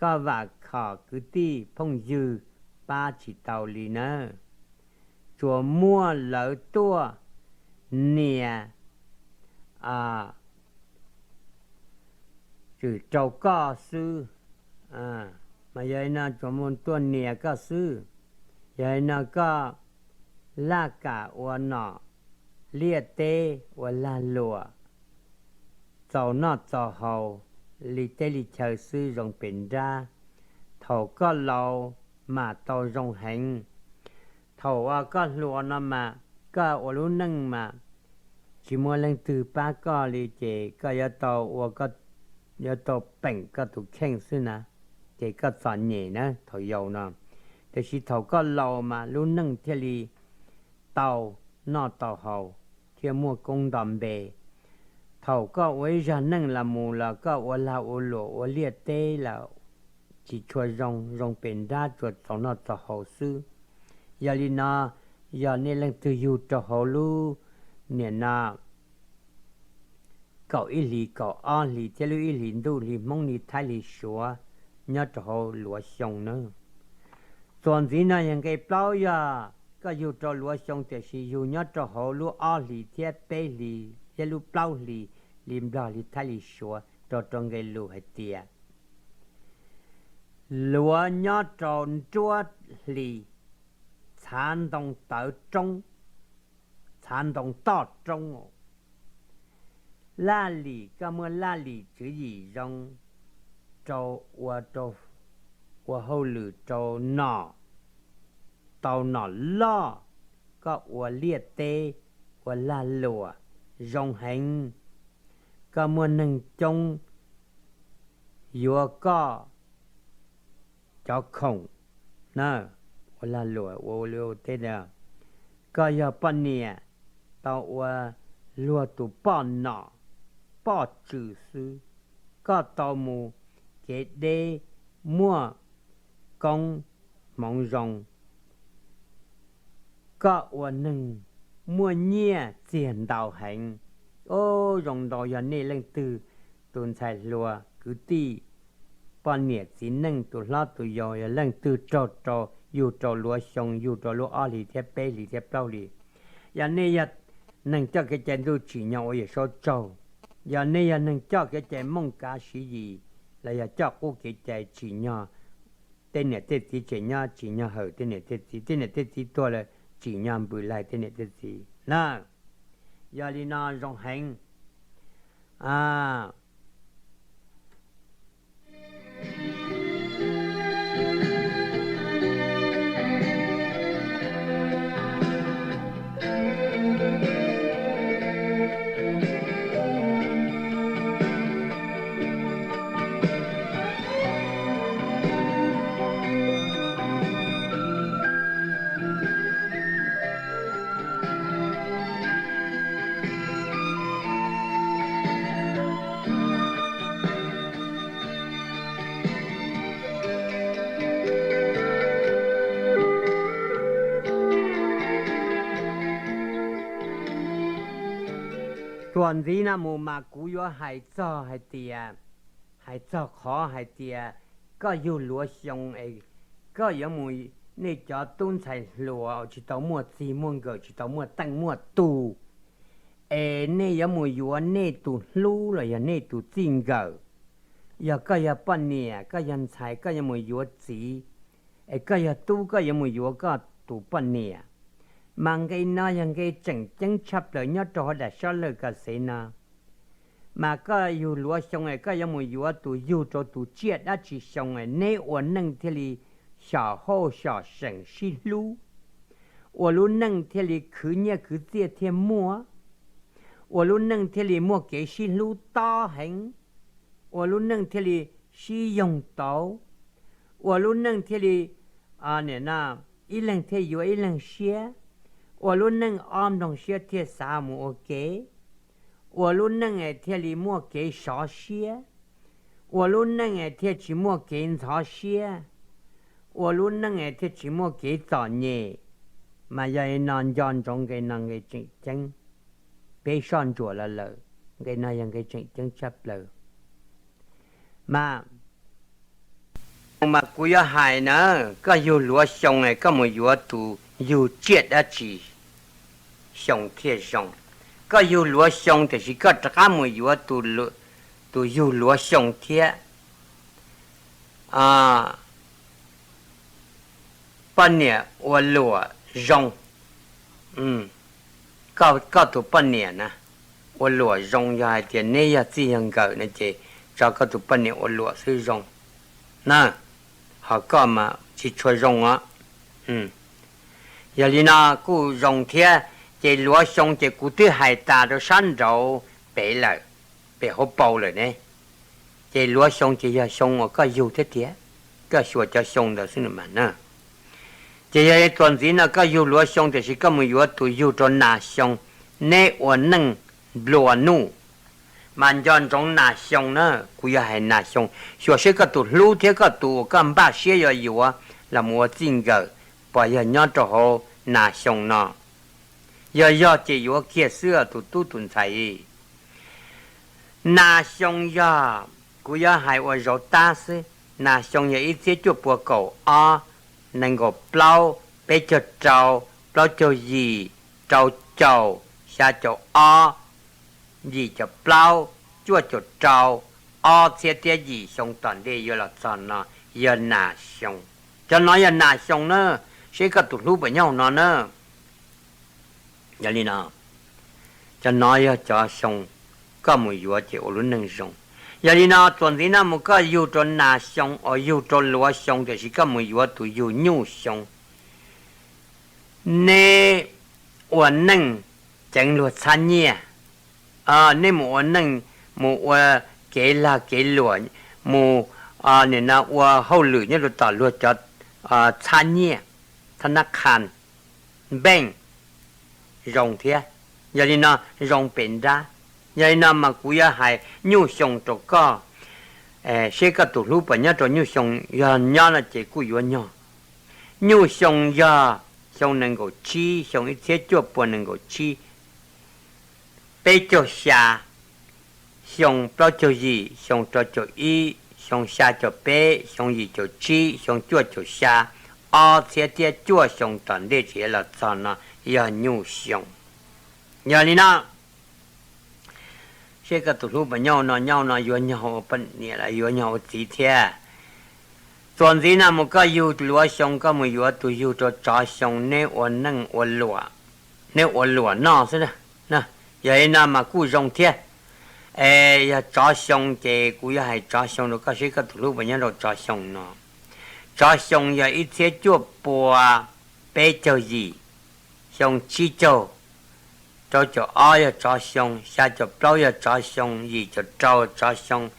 koj vam khom kwv tij phooj ywg pab tsis tau li nawb. Tsuas muaj lawv tuaj nias tswm rau koj xwb. Mas yog li no tsuas muaj tuaj nias koj xwb. Yog li no koj laj kam ua nom liaj teb ua lag luam, txaus noj txaus haus li teb li chaw xwb zoo pes nrab. Thaum koj laus mas tau zoo heev. Thaum uas koj hluas no mas koj ua lub neej mas tsis muaj leej twg pab koj li ces koj yuav tau ua, yuav tau peem koj tus kheej xwb na, ces koj txom nyem na thaum yau no. Tiam sis thaum koj laus mas lub neej thiaj li tau noj tau haus thiab muaj koob nto npe. Thaum koj ua ib zag neej los mus los koj ua lag ua luam ua liaj teb los tsis tshua zoo, zoo pes nrab tsuas txaus noj txaus haus xwb. Yog li no, yog nej leej twg yug rau hauv lub niam no kaum ib hlis kaum ob hlis thiab lub ib hlis ntuj hli Hmoob li Thaib hli Suav nyob rau hauv luav xyoo na. Txuas ntxiv no yog nqe plaub, yog koj yug rau luav xyoo tiam sis yug nyob rau hauv lub ob hlis thiab peb hlis thiab lub plaub hlis li Nplog li Thaib li Suav rau rau nqe lus hais tias luav nyob rau nruab hlis txhav ntoo tawv roob, txhav ntoo toj roob. Laj lim, koj muaj laj lim tswv yim zoo rau ua, ua hauj lwm rau nom, tau nom loj, koj ua liaj teb ua lag luam zoo heev, koj muaj neeg coob yuav koj cov khoom na, ua lag luam ua liaj teb. Koj yog poj niam tau ua luag tus poj nom poj tswm xwb, koj tau mus kev deb muaj koob hmoov zoo, koj ua neeg muaj nyiaj txiag ntau heev. Ub, zoo ntau yog nej leej twg tus ntxhais hluas kwv tij poj niam txiv neej tus hlob tus yau yog leej twg raug rau yug rau luav xyoo, yug rau lub ob hlis thiab peb hlis thiab plaub hlis. Yog nej yog neeg coj kev cai ntuj tsim nyog ua Yawm Saub tsaug, yog nej yog neeg coj kev cai mooj kav siv yim los yog coj qub kev cai tsim nyog tej niam tej txiv tseem nyob, tsim nyog hawm tej niam tej txiv, tej niam tej txiv tuag lawm tsim nyog npws laig tej niam tej txiv na. Yog li no zoo heev. Txuas ntxiv no mus mas kuv yuav hais txog hais tias, hais txog qhov hais tias koj yug luav xyoo es koj yuav mus, nej cov tub ntxhais hluas uas tsis tau muaj txij muaj nkawm, tsis tau muaj teej muaj tug, es nej yuav mus yuav nej tus hlub los yog nej tus txij nkawm. Yog koj yog poj niam, koj yog ntxhais, koj yuav mus yuav txiv, es koj yog tub, koj yuav mus yuav koj tus poj niam. Mas nqe no yog nqe tseem ceeb tshaj plaws nyob rau hauv daim sab laj ka xev no. Mas koj yug luav xyoo es koj yuav mus yuav tus yug rau tus tsiaj dab tsi xyoo es neb ua neej thiaj li xyom hauj xyom seem sib hlub, ua lub neej thiaj li khwv nyiaj khwv txiaj thiaj muaj, ua lub neej thiaj li muaj kev sib hlub tob heev, ua lub neej thiaj li sib yoog tau, ua lub neej thiaj li, nim no, ib leeg thiaj yuav ib leeg siab, ua lub neej ob nploog siab thiaj xav mus ua ke, ua lub neej es thiaj li muaj kev sov siab, ua lub neej es thiaj tsis muaj kev ntxhov siab, ua lub neej es thiaj tsis muaj kev txom nyem. Mas yog li no nco ntsoov nqe no nqe tseem ceeb, peb soj ntsuam los lawm, nqe no yog nqe tseem ceeb tshaj plaws. Mas Mas kuv yuav hais na, koj yug luav xyoo es koj mus yuav tus yug tsiaj dab tsi, xyoo thiaj zoo. Koj yug luav xyoo tiam sis koj rov qab mus yuav tus yug luav xyoo thiab, poj niam ua luam zoo. Koj tus poj niam na, ua luam zoo, yog hais tias neb yog txij yog nkawm no ces tso koj tus poj niam ua luam xwb zoo na, ho koj mas tsis tshua zoo os. Yog li no kuj zoo thiab. Ces luav xyoo ces kuv twb hais tas rau sab nraud pem lawm, pem hauv paus lawm ne. Ces luav xyoo ces yog xyoo uas koj yug thiab tiag, koj xyuas cov xyoo ntawd xwb mas na. Ces yog txuas ntxiv no koj yug luav xyoo tiam sis koj mus yuav tus yug rau nas xyoo, neb ua neej nplua nuj, mas nco ntsoov nas xyoo na. Kuv yog hais nas xyoo, xyuas seb koj tus hlub thiab koj tus uas koj npaj siab yuav yuav los mus ua txij nkawm puas yog nyob rau hauv nas xyoo no. Yog yog ces yuav kiag xwb tus tub tus ntxhais. Nas xyoo yog, kuv yuav hais ua zauv tab xwb, nas xyoo yog ib txhiab cuaj pua kaum ob, nees nkaum plaub, peb caug rau, plaub caug yim, rau caum, xya caum ob, yim caum plaub, cuaj caum rau, ob txhiab thiab yim xyoo tom ntej yuav los txog no yog nas xyoo. Cov no yog nas xyoo na, seb koj tus hlub puas nyob hauv no na. Yog li no, cov no yog cov xyoo koj mus yuav ces ua lub neej zoo. Yog li no txuas ntxiv no mus koj yug rau nas xyoo uas yug rau luav xyoo tiam sis koj mus yuav tus yug nyuj xyoo, neb ua neej ceev luag txhab nyiaj. Neb mus ua neej, mus ua kev lag kev luam, mus nim no ua hauj lwm nyob rau tom luag cov txhab nyiaj, thab nab qha, npeej, zoo thiab. Yog li no zoo pes nrab. Yog li no mas kuv yuav hais nyuj xyoo rau koj, seb koj tus hlub puas nyob rau nyuj xyoo, yog nyob no ces kuj yuav nyog. Nyuj xyoo yog xyoo nees nkaum tsib, xyoo ib txhiab cuaj pua nees nkaum tsib, peb caug xya, xyoo plaub caug yim, xyoo rau caum ib, xyoo xya caum peb, xyoo yim caum tsib, xyoo cuaj caum xya, ob txhiab thiab cuaj xyoo tom ntej tsis los txog no yog nyuj xyoo. Yog li no, seb koj tus hlub puas nyob no, nyob no yuav nyog ua poj niam los yuav nyog ua txiv thiab. Txuas ntxiv no mus koj yug luav xyoo koj mus yuav tus yug rau tsov xyoo, neb ua neej ua luam, neb ua luam noj xwb. Yog li no mas kuj zoo thiab. Es yog tsov xyoo ces kuv yuav hais tsov xyoo rau koj seb koj tus hlub puas nyob rau tsov xyoo no. Tsov xyoo yog ib txhiab cuaj pua peb caug yim, xyoo tsib caug, rau caum ob yog tsov xyoo, xya caum plaub yog tsov xyoo, yim caum rau tsov xyoo,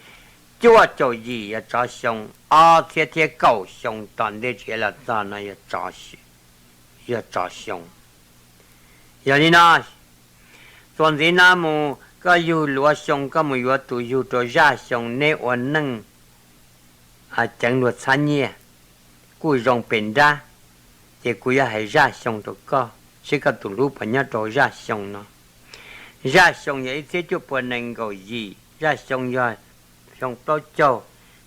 cuaj caum yim yog tsov xyoo, ob txhiab thiab kaum xyoo tom ntej tsis los txog no yog tsov xyoo. Yog li no, txuas ntxiv no mus koj yug luav xyoo koj mus yuav tus yug rau zaj xyoo, neb ua neej ceev luag txhab nyiaj, kuj zoo pes nrab. Ces kuv yuav hais zaj xyoo rau koj seb koj tus hlub puas nyob rau zaj xyoo no. Zaj xyoo yog ib txhiab cuaj pua nees nkaum yim, zaj xyoo yog xyoo plaub caug,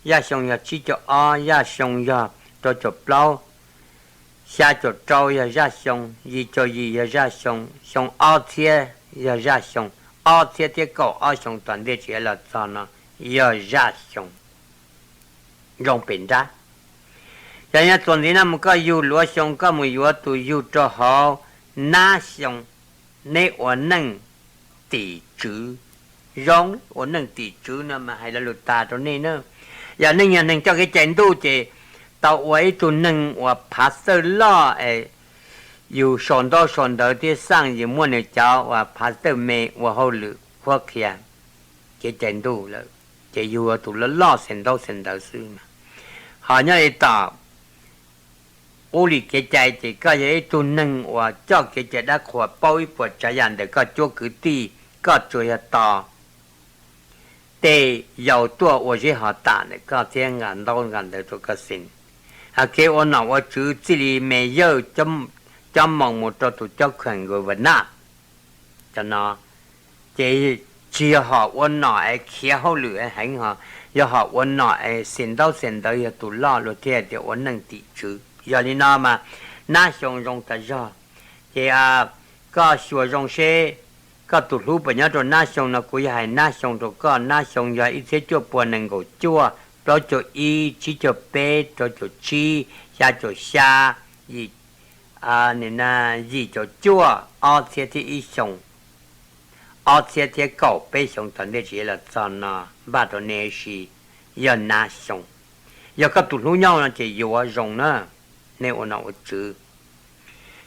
zaj xyoo yog tsib caug ob, zaj xyoo yog rau caum plaub, xya caum rau yog zaj xyoo, yim caum yim yog zaj xyoo, xyoo ob txhiab yog zaj xyoo, ob txhiab thiab kaum ob xyoo tom ntej tsis los txog no yog zaj xyoo zoo pes nrab. Yog li no txuas ntxiv no mus koj yug luav xyoo koj mus yuav tus yug rau hauv nab xyoo, neb ua neej tim tswv. Zoo ua neej tim tswv no mas hais lo lus tas rau nej na. Yog nej yog neeg coj kev cai ntuj ces tau ua ib tug neeg uas phav txawj loj es yus sau ntaub sau ntawv thiab xaj yus muaj nws cov uas phav txawj me ua hauj lwm qhuab qhia kev cai ntuj lawm, ces yus ua tus loj loj xeem ntaub xeem ntawv xwb. Ho nyob li tom qub li kev cai ces koj yog ib tug neeg uas coj kev cai dab qhuas paub ib puas tsav yam ntawm koj cuab kwv tij, koj tsuas yog tos tej yau tuaj ua zeb ho tam ntawm koj thiab nqa ntaub nqa ntawv rau koj xeem. Hos kev ua nom ua tswv txij li me yawg cob moos mus rau tus cob kheem nkaus vas naj, cov no ces tsis yog hom ua nom es khiav hauj lwm heev hos yog hom ua nom es xim ntaub xim ntawv yog tus loj luag thiaj tias ua neej tim tswv. Yog li no mas nab xyoo zoo tas zog. Ces koj xyuas zoo seb koj tus hlub puas nyob rau nab xyoo no. Kuv yog hais nab xyoo rau koj, nab xyoo yog ib txhiab cuaj pua nees nkaum cuaj, plaub caug ib, tsib caug peb, rau caum tsib, xya caum xya, yim, yim caum cuaj, ob txhiab thiab ib xyoo, ob txhiab thiab kaum peb xyoo tom ntej tsis los txog no npaj rau nej si, yog nab xyoo. Yog koj tus hlub nyob no ces yuav zoo na, nej ua nom ua tswv.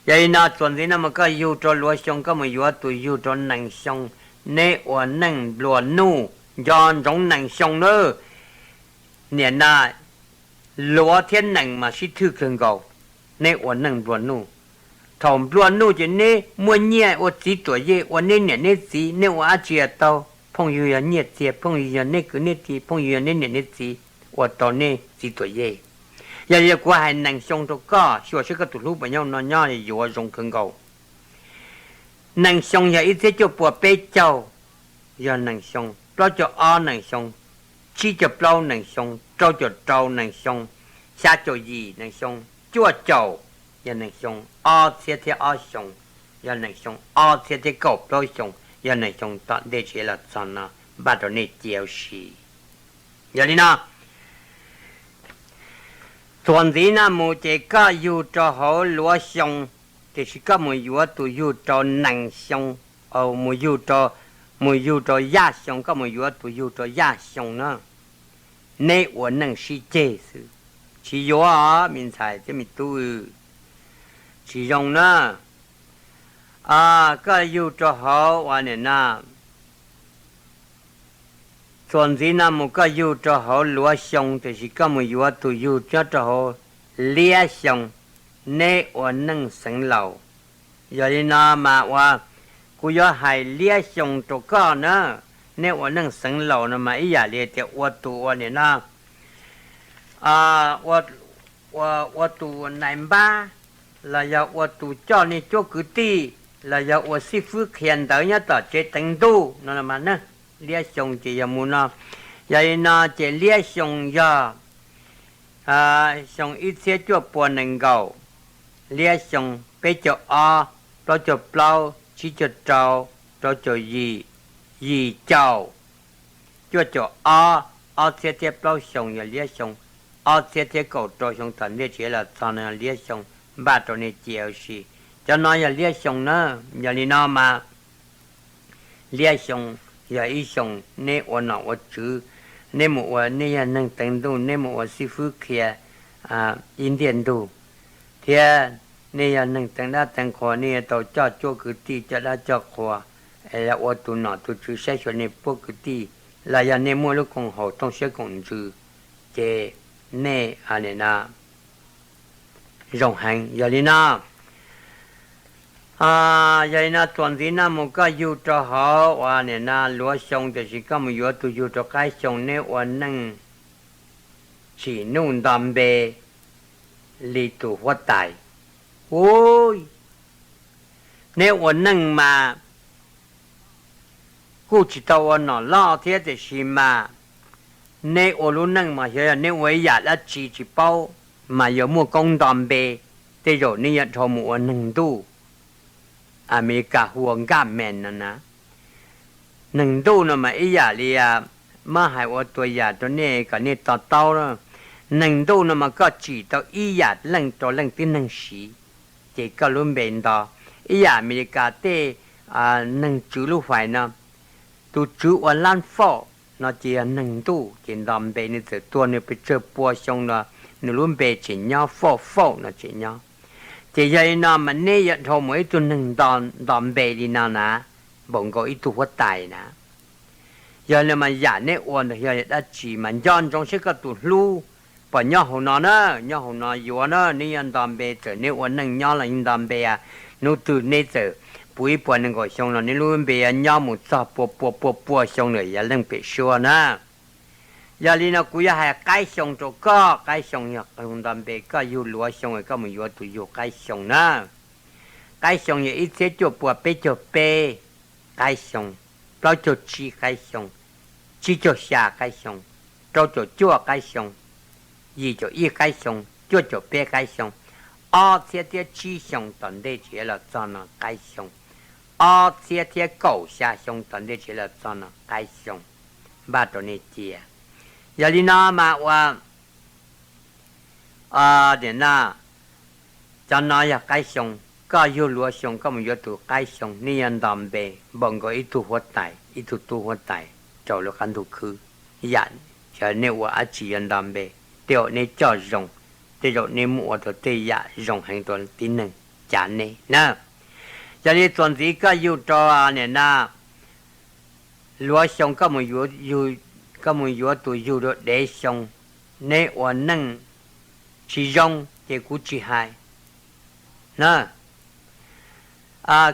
Yog li no txuas ntxiv no mas koj yug rau luav xyoo, koj mus yuav tus yug rau nees xyoo, neb ua neej nplua nuj, nco ntsoov nees xyoo na. Niam na, luav thiab nees mas sib thwj kawg nkaus, neb ua neej nplua nuj. Thaum nplua nuj ces neb muaj nyiaj ua txiv tuam yej ua neb niam neb txiv, neb ua dab tsi tau. Phooj ywg yog nyiaj txiag, phooj ywg yog neb kwv neb tij, phooj ywg yog neb niam neb txiv, ua tau nej txiv tuam yej. Yog li kuv hais nees xyoo rau koj, xyuas seb koj tus hlub puas nyob no nyob, yuav zoo kawg nkaus. Nees xyoo yog ib txhiab cuaj pua peb caug, yog nees xyoo, plaub caug ob nees xyoo, tsib caug plaub nees xyoo, rau caum rau nees xyoo, xya caum yim nees xyoo, cuaj caum, yog nees xyoo, ob txhiab thiab ob xyoo, yog nees xyoo, ob txhiab thiab kaum plaub xyoo, yog nees xyoo tom ntej tsis los txog no npaj rau nej cia ua si. Yog li no txuas ntxiv no mus ces koj yug rau hauv luav xyoo, tiam sis koj mus yuav tus yug rau nees xyoo, mus yug rau, mus yug rau yaj xyoo, koj mus yuav tus yug rau yaj xyoo na, neb ua neej sib ceg xwb, tsis yuav os me ntxhais thiab me tub, tsis zoo na. Koj yug rau hauv ua niam no, txuas ntxiv no mus koj yug rau hauv luav xyoo, tiam sis koj mus yuav tus yug nyob rau hauv liab xyoo, neb ua neej xeev laus. Yog li no mas ua, kuv yuav hais liab xyoo rau koj na, neb ua neej xeev laus no mas ib yam li tias ua tus ua niam no, ua tus nais npab, los yog ua tus coj nej cuab kwv tij, los yog ua xib fwb qhia ntawv nyob tom tsev teev ntuj no mas na, liab xyoo ces yog mus no. Yog li no ces liab xyoo yog xyoo ib txhiab cuaj pua nees nkaum, liab xyoo peb caug ob, plaub caug plaub, tsib caug rau, rau caum yim, yim caum, cuaj caum ob, ob txhiab thiab plaub xyoo yog liab xyoo, ob txhiab thiab kaum rau xyoo tom ntej tsis los txog no yog liab xyoo, npaj rau nej cia ua si. Cov no yog liab xyoo na. Yog li no mas liab xyoo yog ib xyoo neb ua nom ua tswv, neb mus ua, nej yog neeg teev ntuj neb mus ua xib fwb qhia ib ntiaj ntug, thiab nej yog neeg teev dab teev qhua nej yuav tau coj cuab kwv tij coj dab coj qhua, es yog ua tus nom tus tswv saib xyuas nej puab kwv tij, los yog nej muaj lub koom haum tooj siab koom ntsws, ces nej zoo heev. Yog li no, yog li no txuas ntxiv no mus koj yug rau hauv ua niam no luav xyoo, tiam sis koj mus yuav tus yug rau qaib xyoo, neb ua neej tsim nuj nto npe li tus huab tais. Ub, neb ua neej mas kuj tsis tau ua nom loj thiab, tiam sis mas neb ua lub neej mas xyov yog neb ua ib yam dab tsi tsis paub, mas yuav muaj koob nto npe, tej zaum neb yuav dhau mus ua neeg ntuj. Amelikas hu ua nkaj mes no na. Neeg ntuj no mas ib yam li, muab hais ua tua yam rau nej kom nej to taub. Neeg ntuj no mas koj tsim tau ib yam leej rau leej tib neeg siv, ces koj lub npe nto. Ib yam Amelikas tej neeg tswv lub fais no, tus tswv ua lab fauj no ces yog neeg ntuj, ces nto npe, nws txawm tuag nws pes tsawg pua xyoo los nws lub npe tseem nyob, fauj fauj no tseem nyob. Ces yog li no mas neb yuav dhau mus ib tug neeg nto npe li no na, npaum nkaus ib tug huab tais na. Yog li mas yam neb ua ntawd yog dab tsi mas nco ntsoov seb koj tus hlub puas nyob hauv no na, nyob hauv no yuav na, neb yuav nto npe, txawm neb ua neej nyob los yeej nto npe. Hnub twg neb txawm puv ib puas nees nkaum xyoo los neb lub npe yuav nyob mus txog pua pua pua pua xyoo lawm yav leej pem suab na. Yog li no kuv yuav hais qaib xyoo rau koj, qaib xyoo yog qhov nto npe, koj yug luav xyoo koj mus yuav tus yug qaib xyoo na. Qaib xyoo yog ib txhiab cuaj pua peb caug peb qaib xyoo, plaub caug tsib qaib xyoo, tsib caug xya qaib xyoo, rau caum cuaj qaib xyoo, yim caum ib qaib xyoo, cuaj caum peb qaib xyoo, ob txhiab thiab tsib xyoo tom ntej tsis los txog no qaib xyoo, ob txhiab thiab kaum xya xyoo tom ntej tsis los txog no qaib xyoo, npaj rau nej cia. Yog li no mas ua, nim no cov no yog qaib xyoo, koj yug luav xyoo koj mus yuav tus qaib xyoo, nej yuav nto npe npaum nkaus ib tug huab tais, ib tug tub huab tais rau lub qab ntuj khwb, yam nej ua dab tsi yuav nto npe, tej zaum nej coj zoo, tej zaum nej muaj ua rau tej yam zoo heev rau tib neeg cav nej na. Yog li txuas ntxiv koj yug rau nim no luav xyoo, koj mus yuav tus yug rau dev xyoo, neb ua neej tsis zoo ces kuv tsis hais na.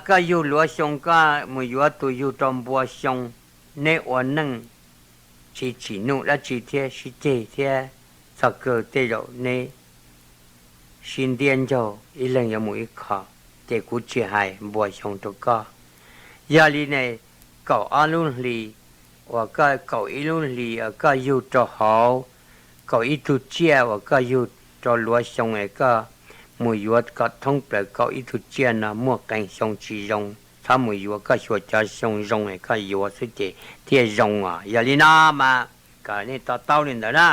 Koj yug luav xyoo koj mus yuav tus yug rau npua xyoo, neb ua neej tsis tsim nuj dab tsi thiab sib ceg thiab txog kawg tej zaum neb sib ntiab ncaug ib leeg yuav mus ib qho, ces kuv tsis hais npua xyoo rau koj. Yog li ne, kaum ob lub hli uas koj, kaum ib lub hlis uas koj yug rau hauv, kaum ib tug tsiaj uas koj yug rau luav xyoo es koj mus yuav kom thoob plaws kaum ib tug tsiaj no muaj qee xyoo tsis zoo, txhob mus yuav, koj xyuas cov xyoo zoo es koj yuav xwb ces thiaj zoo os. Yog li no mas kom nej to taub li ntawd na.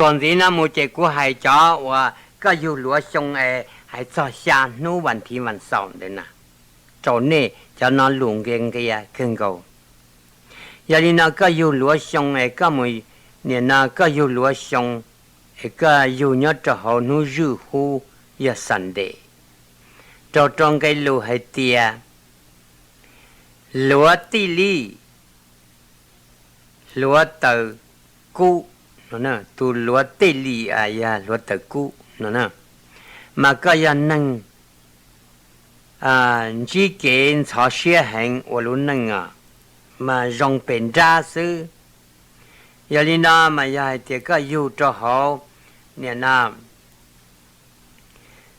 Txuas ntxiv no mus ces kuv hais cov uas koj yug luav xyoo es hais txog xya hnub vas thiv vas xaum ntawd na, rau nej cov no lus nqia nqia kawg nkaus. Yog li no koj yug luav xyoo es koj mus, nim no koj yug luav xyoo es koj yug nyob rau hauv hnub zwj hub yog Sunday, rau rau nqe lus hais tias luav tij li, hluav taws kub, tus luav tij li yog hluav taws kub no, mas koj yog neeg ntsib kev ntxhov siab heev ua lub neej os, mas zoo pes nrab xwb. Yog li no mas yog hais tias koj yug rau hauv, nim no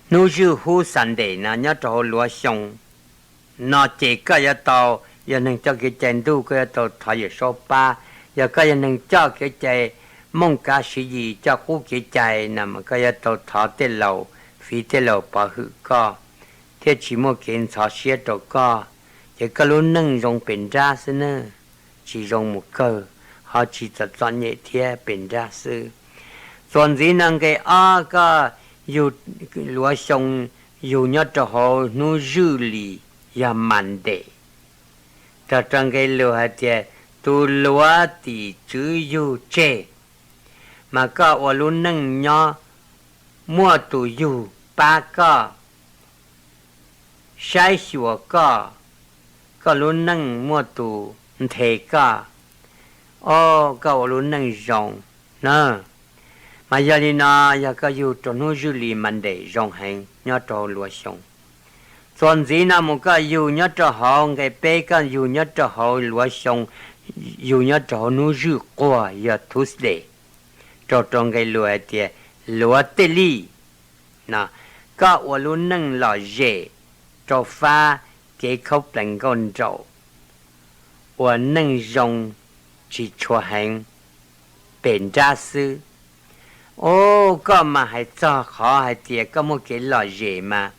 hnub zwj hub Sunday no nyob rau hauv luav xyoo no ces koj yuav tau, yog neeg coj kev cai ntuj koj yuav tau thov Yawm Saub pab, yog koj yog neeg coj kev cai Mooj Kav Siv Yis coj qub kev cai no mas koj yuav tau thov tej laus fiv tej laus pov hwm koj, thiaj tsis muaj kev ntxhov siab rau koj, ces koj lub neej zoo pes nrab xwb na, tsis zoo mus kawg, ho tsis txom txom nyem thiab pes nrab xwb. Txuas ntxiv no nqe ob koj yug luav xyoo, yug nyob rau hauv hnub zwj li yog Monday, rau rau nqe lus hais tias tus luav tim tswv yug tseg, mas koj ua lub neej nyob muaj tus yug pab koj, saib xyuas koj, koj lub neej muaj tus nthe koj, o, koj ua lub neej zoo na. Mas yog li no, yog koj yug rau hnub zwj li Monday zoo heev nyob rau hauv luav xyoo. Txuas ntxiv no mus koj yug nyob rau hauv nqe peb, koj yug nyob rau hauv luav xyoo, yug nyob rau hauv hnub zwj quag yog Tuesday, rau rau nqe lus hais tias luav tij li no, koj ua lub neej lom zem rau fab kev khaub plees nkauj nraug, ua neej zoo tsis tshua heev, pes nrab xwb. O, koj mas hais txog qhov hais tias koj muaj kev lom zem mas,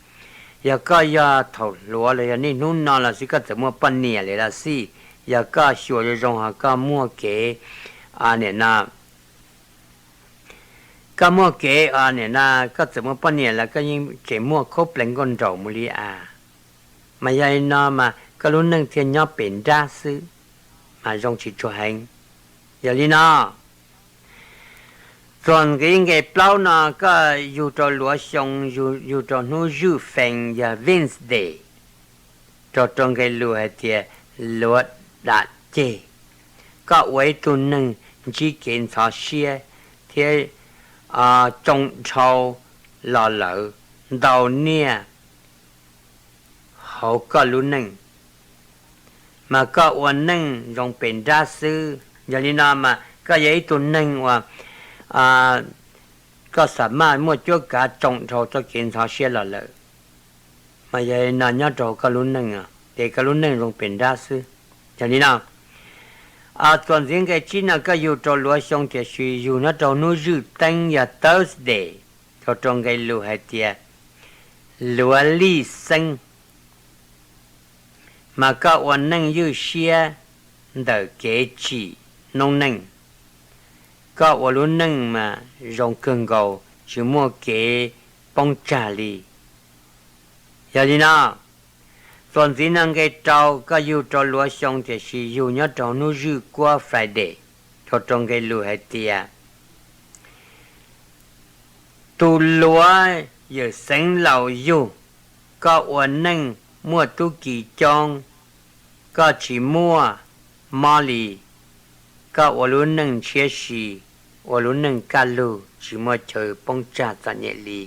yog koj yog thaum hluas los yog niaj hnub no los xij koj txawm muaj poj niam lawm los xij, yog koj xyuas zoo zoo ho koj muaj kev, nim no koj muaj kev, nim no koj txawm muaj poj niam los koj yeej tseem muaj khaub plees nkauj nraug mus li as. Mas yog li no mas koj lub neej thiaj nyob pes nrab xwb, mas zoo tsis tshua heev. Yog li no, txuas ntxiv nqe plaub no koj yug rau luav xyoo, yug rau hnub zwj fees yog Wednesday, rau rau nqe lus hais tias luav dam ceg. Koj ua ib tug neeg ntsib kev ntxhov siab thiab tsoo dhau los lawm ntau niaj hauv koj lub neej, mas koj ua neej zoo pes nrab xwb. Yog li no mas koj yog ib tug neeg uas koj xa maj muaj cuab kav tsoo dhau txoj kev ntxhov siab los lawm, mas yog li no nyob rau koj lub neej ces koj lub neej zoo pes nrab xwb. Yog li no, txuas ntxiv nqe tsib no koj yug rau luav xyoo tiam sis yug nyob rau hnub zwj teeb yog Thursday, tau rau nqe lus hais tias luav lij xeeb, mas koj ua neej ywj siab ntawm kev tsim noob neej. Koj ua lub neej mas zoo kawg nkaus tsis muaj kev poob tsag li. Yog li no, txuas ntxiv no nqe rau koj yug rau luav xyoo tiam sis yug nyob rau hnub zwj kuab Friday, tau rau nqe lus hais tias tus luav yawm xeev laus yug, koj ua neej muaj tub ki coob, koj tsis muaj mob li, koj ua lub neej ntshiab si, ua lub neej kaj lug tsis muaj chaw poob tsag txom nyem li.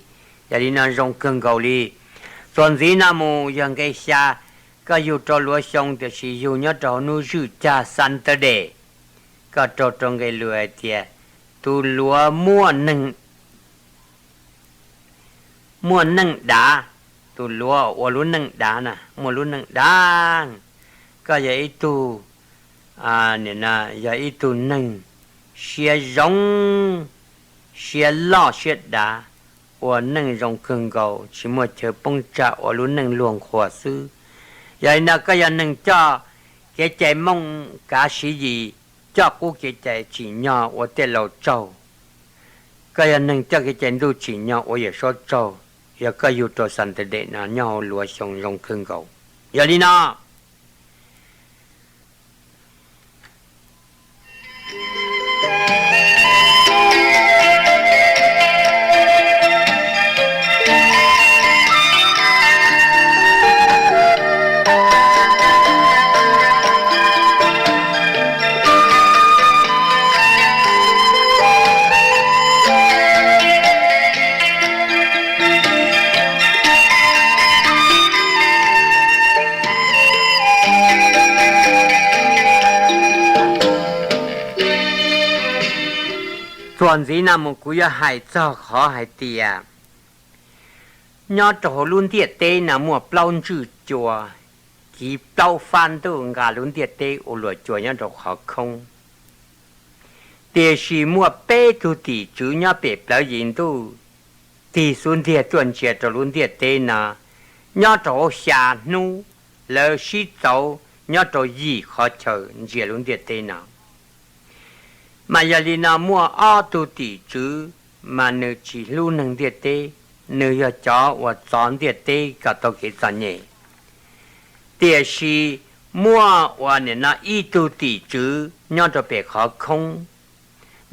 Yog li no zoo kawg nkaus li. Txuas ntxiv no mus yog nqe xya, koj yug rau luav xyoo tiam sis yug nyob rau hnub zwj cag Saturday, koj tau rau nqe lus hais tias tus luav muaj neeg muaj neej dav, tus luav ua lub neej dav na muaj lub neej dav. Koj yog ib tug, yog ib tug neeg siab zoo, siab loj siab dav, ua neej zoo kawg nkaus tsis muaj chaw poob tsag ua lub neej luag nqhuas xwb. Yog li no koj yog neeg coj kev cai Moob kav Siv Yis, coj qub kev cai tsim nyog ua tej laus tsaug. Koj yog neeg coj kev cai Ntuj tsim nyog ua Yawm Saub tsaug. Yog koj yug rau Saturday no nyob hauv luav xyoo zoo kawg nkaus. Yog li no, txuas ntxiv no mus kuv yuav hais txog qhov hais tias nyob rau hauv lub ntiaj teb no muaj plaub ntswj cua, kiv plaub fab ntuj nqa lub ntiaj teb ua luam cua nyob rau qhov khoob. Tiam sis muaj peb tug tim tswv nyob pem plawv yim ntuj tig xub ntiag tuaj ntsia rau lub ntiaj teb no. Nyob rau hauv xya hnub, lawv sib txauv nyob rau yim qhov chaw ntsia lub ntiaj teb no. Mas yog li no muaj ob tug tim tswv, mas nws tsis hlub neeg ntiaj teb, nws yog cov uas txov ntiaj teb kom tau kev txom nyem. Tiam sis muaj uas nim no ib tug tim tswv nyob rau pem qhov khoob,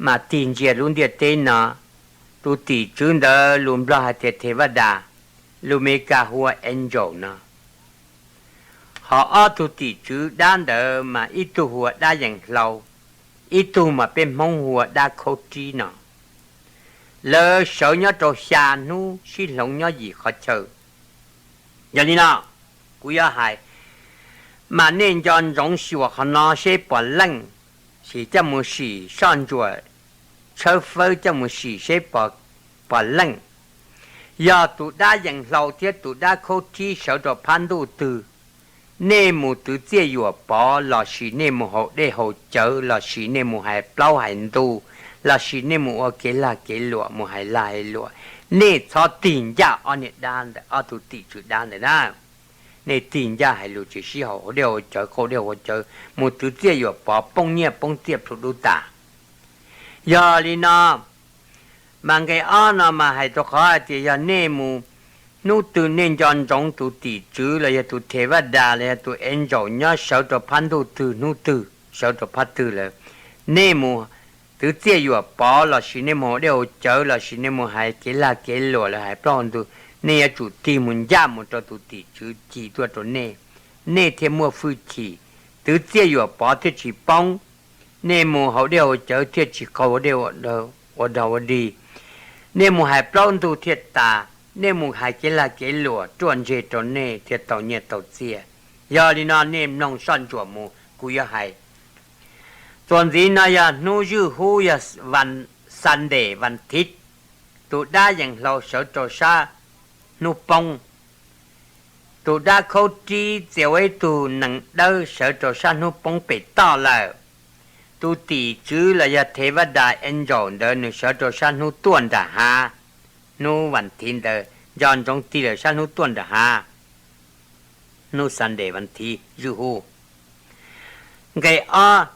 mas tig ntsia lub ntiaj teb no. Tus tim tswv ntawd lus Nplog hais tias thevada, lus Meskas hu ua angel no. Ho ob tug tim tswv dab ntawd mas ib tug hu ua dab yees hlau, ib tug mas peb Hmoob hu ua dab khaub rib no. Lawv sawv nyob rau xya hnub sib hloov nyob yim qhov chaw. Yog li no, kuv yuav hais, mas nej nco ntsoov xyuas qhov no seb puas leej, sim coj mus sim soj ntsuam, tshawb fawb coj mus sim seb puas leej. Yog tus dab yees hlau thiab tus dab khaub rib sawv rau phab ntuj twg, nej mus twv txiaj yuam pov lossis nej mus haus dej haus cawv lossis nej mus hais plaub hais ntug lossis nej mus ua kev lag kev luam mus hais lag hais luam, nej txhob tig ncaj ob niag dab ntawd, ob tug tim tswv dab ntawd na. Nej tig ncaj hais lus tsis sib haum, haus dej haus cawv qaug dej qaug cawv mus twv txiaj yuam pov poob nyiaj poob txiaj plhu dub tas. Yog li no, mas nqe ob no mas hais rau qhov hais tias yog nej mus, hnub twg nej nco ntsoov tus tim tswv los yog tus thevada los yog tus angel nyob sawv rau phab ntuj twg hnub twg sawv rau phab twg lawm, nej mus twv txiaj yuam pov lossis nej mus haus dej haus cawv lossis nej mus hais kev lag kev luam los hais plaub hau ntug, nej yuav tsum tig mus ncaj mus rau tus tim tswv ci tuaj rau nej, nej thiaj muaj hwj chim twv txiaj yuam pov thiaj tsis poob, nej mus haus dej haus cawv thiaj tsis qaug ua dej ua dog ua dig, nej mus hais plaub ntug thiaj tas, nej mus hais kev lag kev luam ruaj ntseg rau nej thiaj tau nyiaj tau txiaj. Yog li no nej mloog soj ntsuam mus kuv yuav hais. Txuas ntxiv no yog hnub zwj hub yog Sunday vas thiv, tus dab yees hlau sawv rau sab hnub poob. Tus dab khaub rib txia ua ib tug nees dawb sawv rau sab hnub poob pem toj lawm. Tus tim tswv los yog thev vaj das angel ntawd nws sawv rau sab hnub tuaj nram hav. Hnub vas thiv ntawd nco ntsoov tig lawm sab hnub tuaj nram hav. Hnub Sunday vas thiv zwj hub. Nqe ob,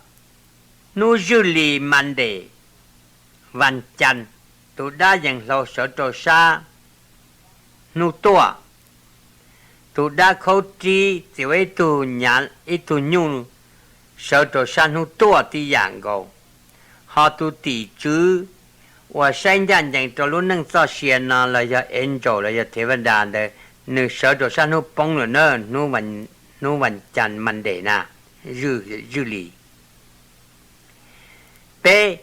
hnub zwj li Monday vas cas, tus dab yees hlau sawv rau sab hnub tuaj. Tus dab khaub rib txia ua ib tug nyav ib tug nyuj sawv rau sab hnub tuaj tib yam nkaus. Ho tus tim tswv uas saib ncaj ncees rau lub neej txoj sia no los yog angel los yog thev vaj das ntawd, nws sawv rau sab hnub poob lawm na, hnub vas cas Monday na, zwj li. Peb,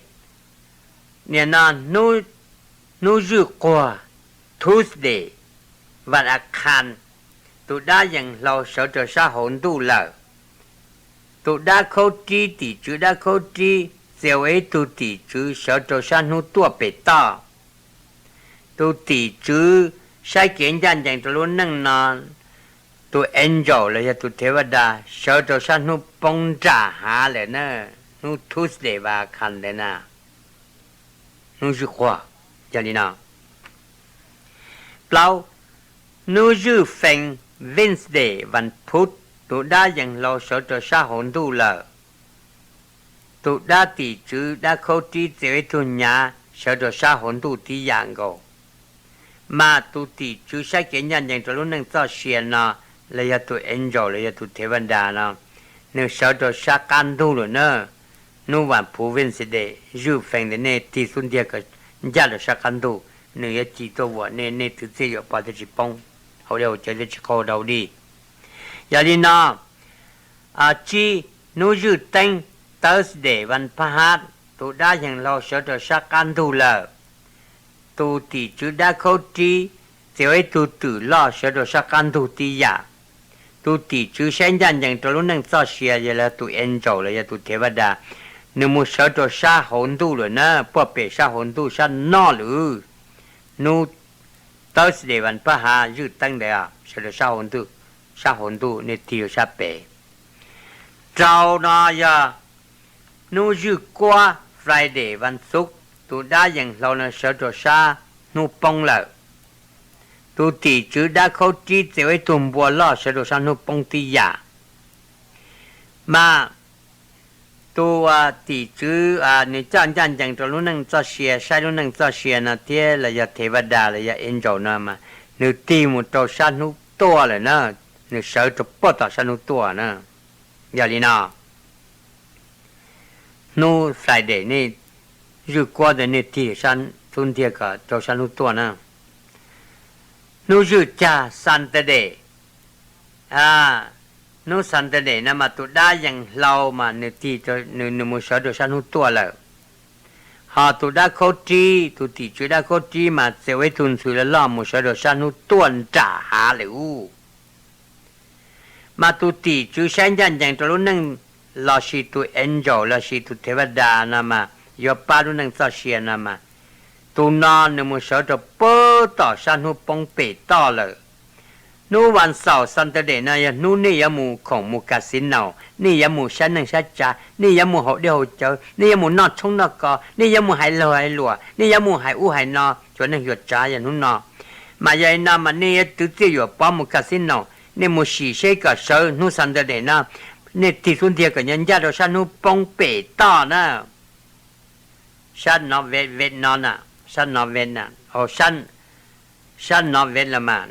nim no hnub zwj quag Tuesday vas a khas, tus dab yees hlau sawv rau sab hauv ntuj lawm. Tus dab khaub rib, tim tswv dab khaub rib txia ua ib tug tim tswv sawv rau sab hnub tuaj pem toj. Tus tim tswv saib kev ncaj ncees rau lub neej no, tus angel los yog tus thev vaj das sawv rau sab hnub poob nram hav lawm na, hnub Tuesday vas a khas ntawd na, hnub zwj quag. Yog li no, plaub, hnub zwj fees Wednesday vas phuv, tus dab yees hlau sawv rau sab hauv ntuj lawm. Tus dab tim tswv dab khaub rib txia ib tug nyav sawv rau sab hauv ntuj tib yam nkaus. Mas tus tim tswv saib kev ncaj ncees rau lub neej txoj sia no, los yog tus angel los yog tus thev vaj das no, nws sawv rau sab qab ntug lawm na. Hnub vas phuv Wednesday, zwj fees ntawd nej tig xub ntiag kom ncaj rau sab qab ntug, nws yuav ci tuaj vuam nej, nej twv txiaj yuam pov thiaj tsis poob, haus dej haus cawv thiaj tsis qaug dau dig. Yog li no, tsib, hnub zwj teeb Thursday vas phab hab, tus dab yees hlau sawv rau sab qab ntug lawm. Tus tim tswv dab khaub rib txia ua ib tug twm loj sawv rau sab qab ntug tib yam. Tus tim tswv saib ncaj ncees rau lub neej txoj sia yog los tus angel los yog tus thev vaj das, nws mus sawv rau sab hauv ntuj lawm na, puag pem sab hauv ntuj sab noj lawm. Hnub Thursday vas phab hab zwj teeb ntawd sawv rau sab hauv ntuj, sab hauv ntuj nej tig rau sab pem. Rau no yog hnub zwj kuab Friday vas xuv, tus dab yees hlau no sawv rau sab hnub poob lawm. Tus tim tswv dab khaub rib txia ua ib tug npua loj sawv rau sab hnub poob tib yam. Mas tus tim tswv nws coj ncaj ncees rau lub neej txoj sia, saib lub neej txoj sia no thiab los yog thev vaj das los yog angel no mas nws tig mus rau sab hnub tuaj lawm na, nws sawv rau puag tom sab hnub tuaj na. Yog li no, hnub Friday nej zwj kuab ntawd nej tig xub ntiag kom rau sab hnub tuaj na. Hnub zwj cag Saturday, hnub Saturday no mas tus dab yees hlau mas nws tig, nws mus sawv rau sab hnub tuaj lawm. Ho tus dab khaub rib, tus tim tswv dab khaub rib mas txia ua ib tug ntxhw loj loj mus sawv rau sab hnub tuaj nram hav lawm ub. Mas tus tim tswv saib ncaj ncees rau lub neej lossis tus angel lossis tus thev vaj das no mas yuav pab lub neej txoj sia no mas, tus no nws mus sawv rau puag tom sab hnub poob pem toj lawm. Hnub vas xaum Saturday no yog hnub nej yuav mus khoom mus casino, nej yuav mus saib neej saib tsav, nej yuav mus haus dej haus cawv, nej yuav mus noj tshoob noj kos, nej yuav mus hais laug hais luam, nej yuav mus hais ub hais no, xyuas neej xyuas tsav yog hnub no. Mas yog li no mas nej yuav twv txiaj yuam pov mus casino, nej mus sim seb kom sawv hnub Saturday no, nej tig xub ntiag kom nyob ncaj rau sab hnub poob pem toj na. Sab no ve ve no na, sab no ve na, sab no ve los mas,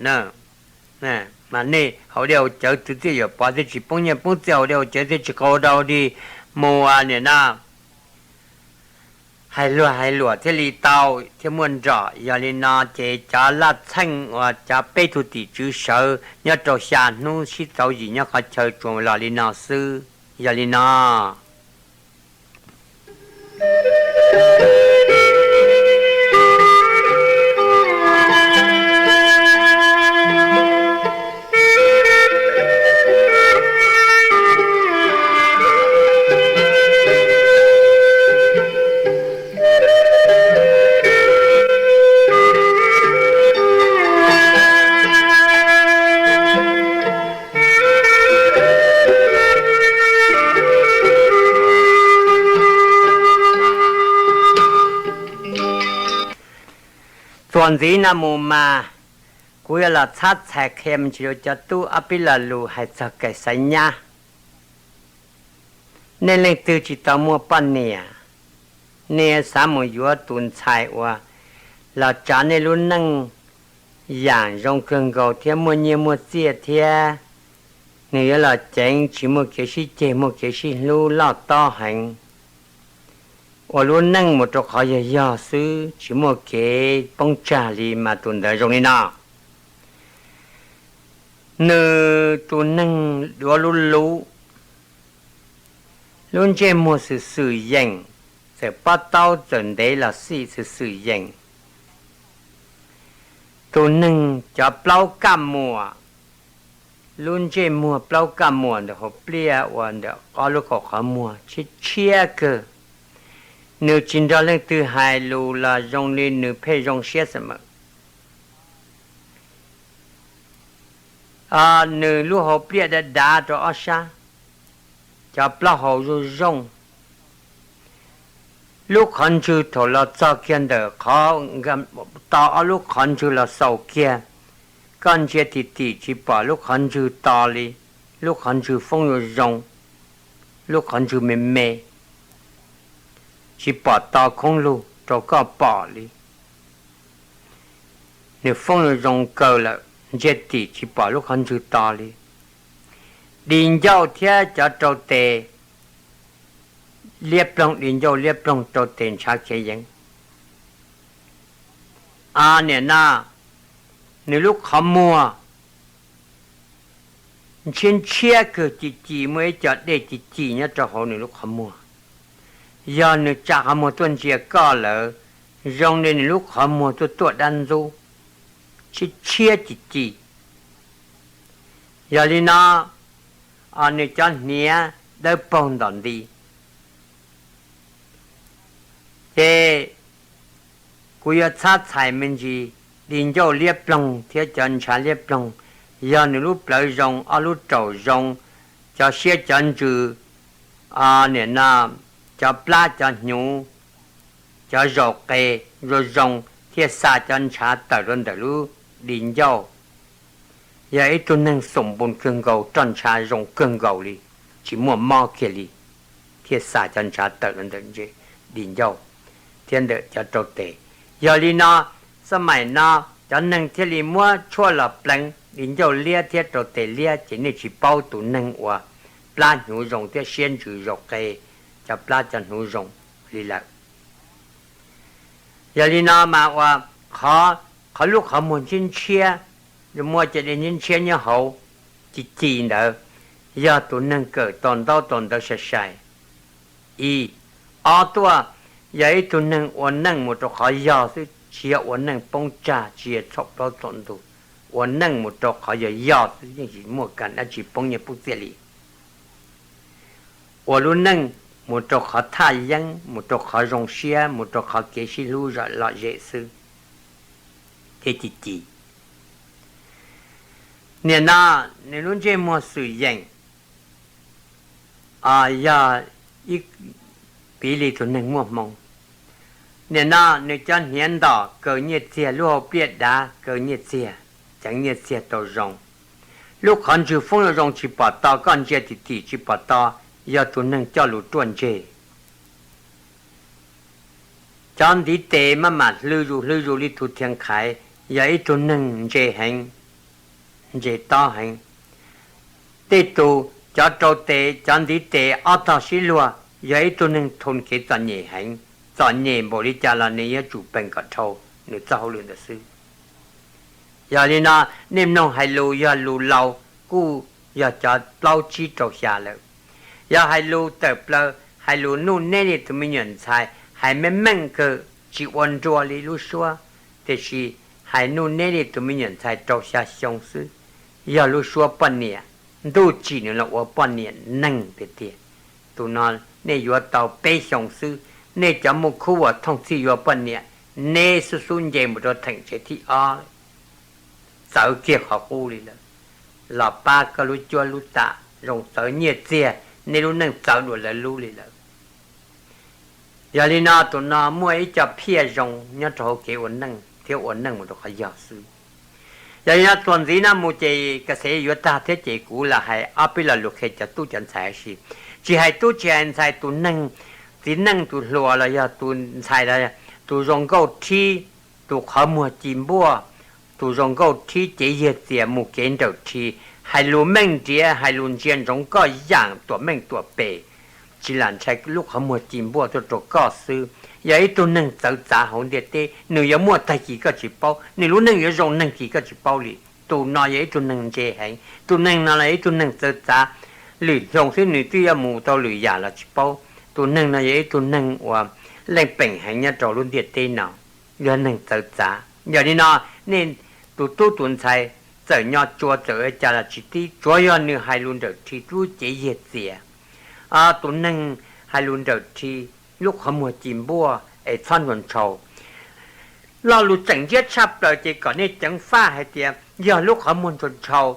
mas nej haus dej haus cawv twv txiaj yuam pov thiaj tsis poob nyiaj poob txiaj, haus dej haus cawv thiaj tsis qaug dau dig, mus nim no hais luag hais luam thiaj li tau, thiaj muaj nrom. Yog li no ces cov laj txheej uas cov peb tug tim tswv sawv nyob rau xya hnub sib txauv yim nyob qhov chaw tsuas los li no xwb. Yog li no, txuas ntxiv no mus mas kuv yuav los txhab txhais qhia me ntsis rau cov tub ob peb lo lus hais txog kais xaiv nyab. Nej leej twg tsis tau muaj poj niam, nej xav mus yuav tus ntxhais uas los tsav nej lub neej yaam zoo kawg nkaus thiab muaj nyiaj muaj txiaj thiab nws yuav los ceev tsis muaj kev sib ceg muaj kev sib hlub loj tob heev, ua lub neej mus rau qhov yog yog xwb tsis muaj kev poob tsag li mas tus ntawd zoo li no. Nws tus neeg duav lub lub, lub ntsej muag xwm xwm yeem, txawm pob taub txawm ntev los xij xwm xwm yeem. Tus neeg cov plaub kaj muam, lub ntsej muag plaub kaj muam ntawm hauv pliaj uas ntawm ob lub kaum qhov muag tshiab tshiab kawg. Nws tsis nrog leej twg hais lus los zoo li nws pheej zoo siab xwb mas. Nws lub hauv pliaj dav dav rau ob sab, cov plaub hau zoo zoo. Lub qhov ntswg thaum los txog kiag ntawm qhov, to ob lub qhov ntswg los xaus kiag, koj ntsia tim tim tsis pom lub qhov ntswg to li. Lub qhov ntswg foob yuav zoo, lub qhov ntswg me me, tsis pom to khoob lug rau koj pom li. Nws foob yuav zoo kawg lawm, ntsia tim tsis pom lub qhov ntswg to li. Di ncauj thiab cov rau tes liab ploog, di ncauj liab ploog rau tes ntshav khiav yeev. Niam no, nws lub qhov muag ntshiab ntshiab kawg ci ci, muaj ib co dej ci ci nyob rau hauv nws lub qhov muag. Yog nws tsa qhov muag tuaj ntsia koj lawm, zoo li nws lub qhov muag tuaj tuaj dab ntxub, tshiab tshiab ci ci. Yog li no, nws cov hniav dawb paug ntom nti. Ces kuv yuav txhab txhais me ntsis, di ncauj liab ploog thiab cov ntshav liab ploog. Yog nws lub plawv zoo, ob lub raum zoo, cov siab cov ntsws, niam no, cov plab cov hnyuv, cov zaum qe zoo zoo thiaj xa cov ntshav tawm rau ntawm lub di ncauj. Yog ib tug neeg xoom npoo kawg nkaus, roj ntsha zoo kawg nkaus li, tsis muaj mob kiag li, thiaj xa cov ntshav tawm rau ntawm di ncauj thiab ntawm cov rau tes. Yog li no, xab maim no cov neeg thiaj li muab tshuaj los pleev di ncauj liab thiab rau tes liab, ces nej tsis paub tus neeg uas plab hnyuv zoo thiab siab ntsws zaum qe, cov plab cov hnyuv zoo li lawm. Yog li no mas uas qhov lub qhov muag ntshiab ntshiab, muaj cov dej ntshiab ntshiab nyob hauv ci ci ntawd, yog tus neeg kawm tau ntaub tau ntawv sai sai. Ib, ob tuaj, yog ib tug neeg ua neej mus rau qhov yog xwb, tsis yog ua neej poob tsag, tsis yog txhaum plaub txhaum ntug, ua neej mus rau qhov yog yog xwb, yeej tsis muaj kam dab tsi poob nyiaj poob txiaj li. Ua lub neej mus rau qhov thaj yeeb, mus rau qhov zoo siab, mus rau qhov kev sib hlub lom zem xwb, thiaj ci ci. Niam no, nws lub ntsej muag xwm yeem, yog ib, piv li tus neeg muaj hmoo. Niam no, nws cov hniav ntom kaw nyiaj txiag, lub hauv pliaj dav kaw nyiaj txiag, ceev nyiaj txiag tau zoo. Lub qhov ntswg foob yuav zoo tsis pom to, koj ntsia tim tim tsis pom to, yog tus neeg coj lus ruaj ntseg. Cov ntiv tes maj mam hlw zus hlw zus li tus thiav nqhaiv, yog ib tug neeg ntse heev, ntse tob heev. Tej tus cov rau tes cov ntiv tes ob tog sib luag, yog ib tug neeg thoo kev txom nyem heev, txom nyem npaum li cas los nws yuav tsum peem kom dhau nws txoj hauj lwm ntawd xwb. Yog li no, nej mloog hais lus yog lus laus kuj yog cov plaub tsib rau xya lawm. Yog hais lus tawm plaws, hais lus nuj neb li tus me nyuam ntxhais, hais meej meej kawg, tsis ua nrua li lub suab, tiam sis hais nuj neb li tus me nyuam ntxhais rau xya xyoo xwb, yog lub suab poj niam, ntuj tsim nws los ua poj niam neeg tiag tiag. Tus no nej yuav tau peb xyoo xwb, nej cov muaj khub uas thooj txhij yuav poj niam, neb xub xub nce mus rau theem tsev thib ob, txawv kiag qhov qub li lawm. Los pab koj lub cuab lub tam zoo txawv nyiaj txiag, nej lub neej txawv dua lawv lub li lawm. Yog li no tus no muaj ib co phiaj zoo nyob rau hauv kev ua neej thiab ua neej mus rau qhov yog xwb. Yog li no txuas ntxiv no mus ces ka xev yuav tag thiab ces kuv los hais ob peb lo lus qhia cov tub cov ntxhais sis, tsis hais tub tsis hais ntxhais, tus neeg, txiv neej tus hluas los yog tus ntxhais los, tus zoo nkauj rhib, tus qhov muag ci npuaj, tus zoo nkauj rhib cev yiag txias mus kev nrawm rhi, hais lus meej nriav, hais lus ntsia ntsoov koj yaam tuam meej tuam pem, tsis lam ntshai lub qhov muag ci npuaj tuaj rau koj xwb. Yog ib tug neeg txawv txav hauv ntiaj teb, nws yuav muaj tag kis koj tsis paub, nws lub neej yuav zoo neeg kis koj tsis paub li. Tus no yog ib tug neeg ntse heev, tus neeg no los ib tug neeg txawv txav, lwm xyoo xwb nws twb yuav mus tau lwm yam los tsis paub. Tus neeg no yog ib tug neeg uas leej peem heev nyob rau lub ntiaj teb no, yog neeg txawv txav. Yog li no, nej tus tub tus ntxhais txawm nyo tsua txawm ua cas los tsis tib, tsuav yog nws hais lus nrawm rhi lub cev yiag txias. Tus neeg hais lus nrawm rhi, lub qhov muag ci npuaj es txhob ntshau ntshau. Lo lus tseem ntsiab tshaj plaws ces kom nej ceev faj hais tias yog lub qhov muag ntshau ntshau,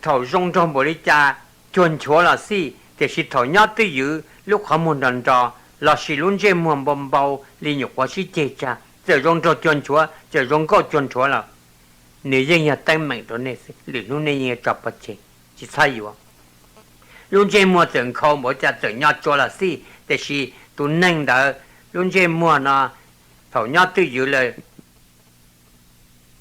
thaum zoo nraug npaum li cas cuag nchuav los xij, tiam sis thaum nyob twj ywm lub qhov muag nro nro lossis lub ntsej muag npau npau li nyuam qhuav sib ceg tsag, txawm zoo nraug cuag nchuav, txawm zoo nkauj cuag nchuav los nws yeej yog teeb meem rau nej xwb, lwm hnub nej yeej yuav tso pov tseg, tsis txhob yuav. Lub ntsej muag txawm nkhaus npaum cas txawm nyo tsua los xij, tiam sis tus neeg ntawd lub ntsej muag no thaum nyob twj ywm lawm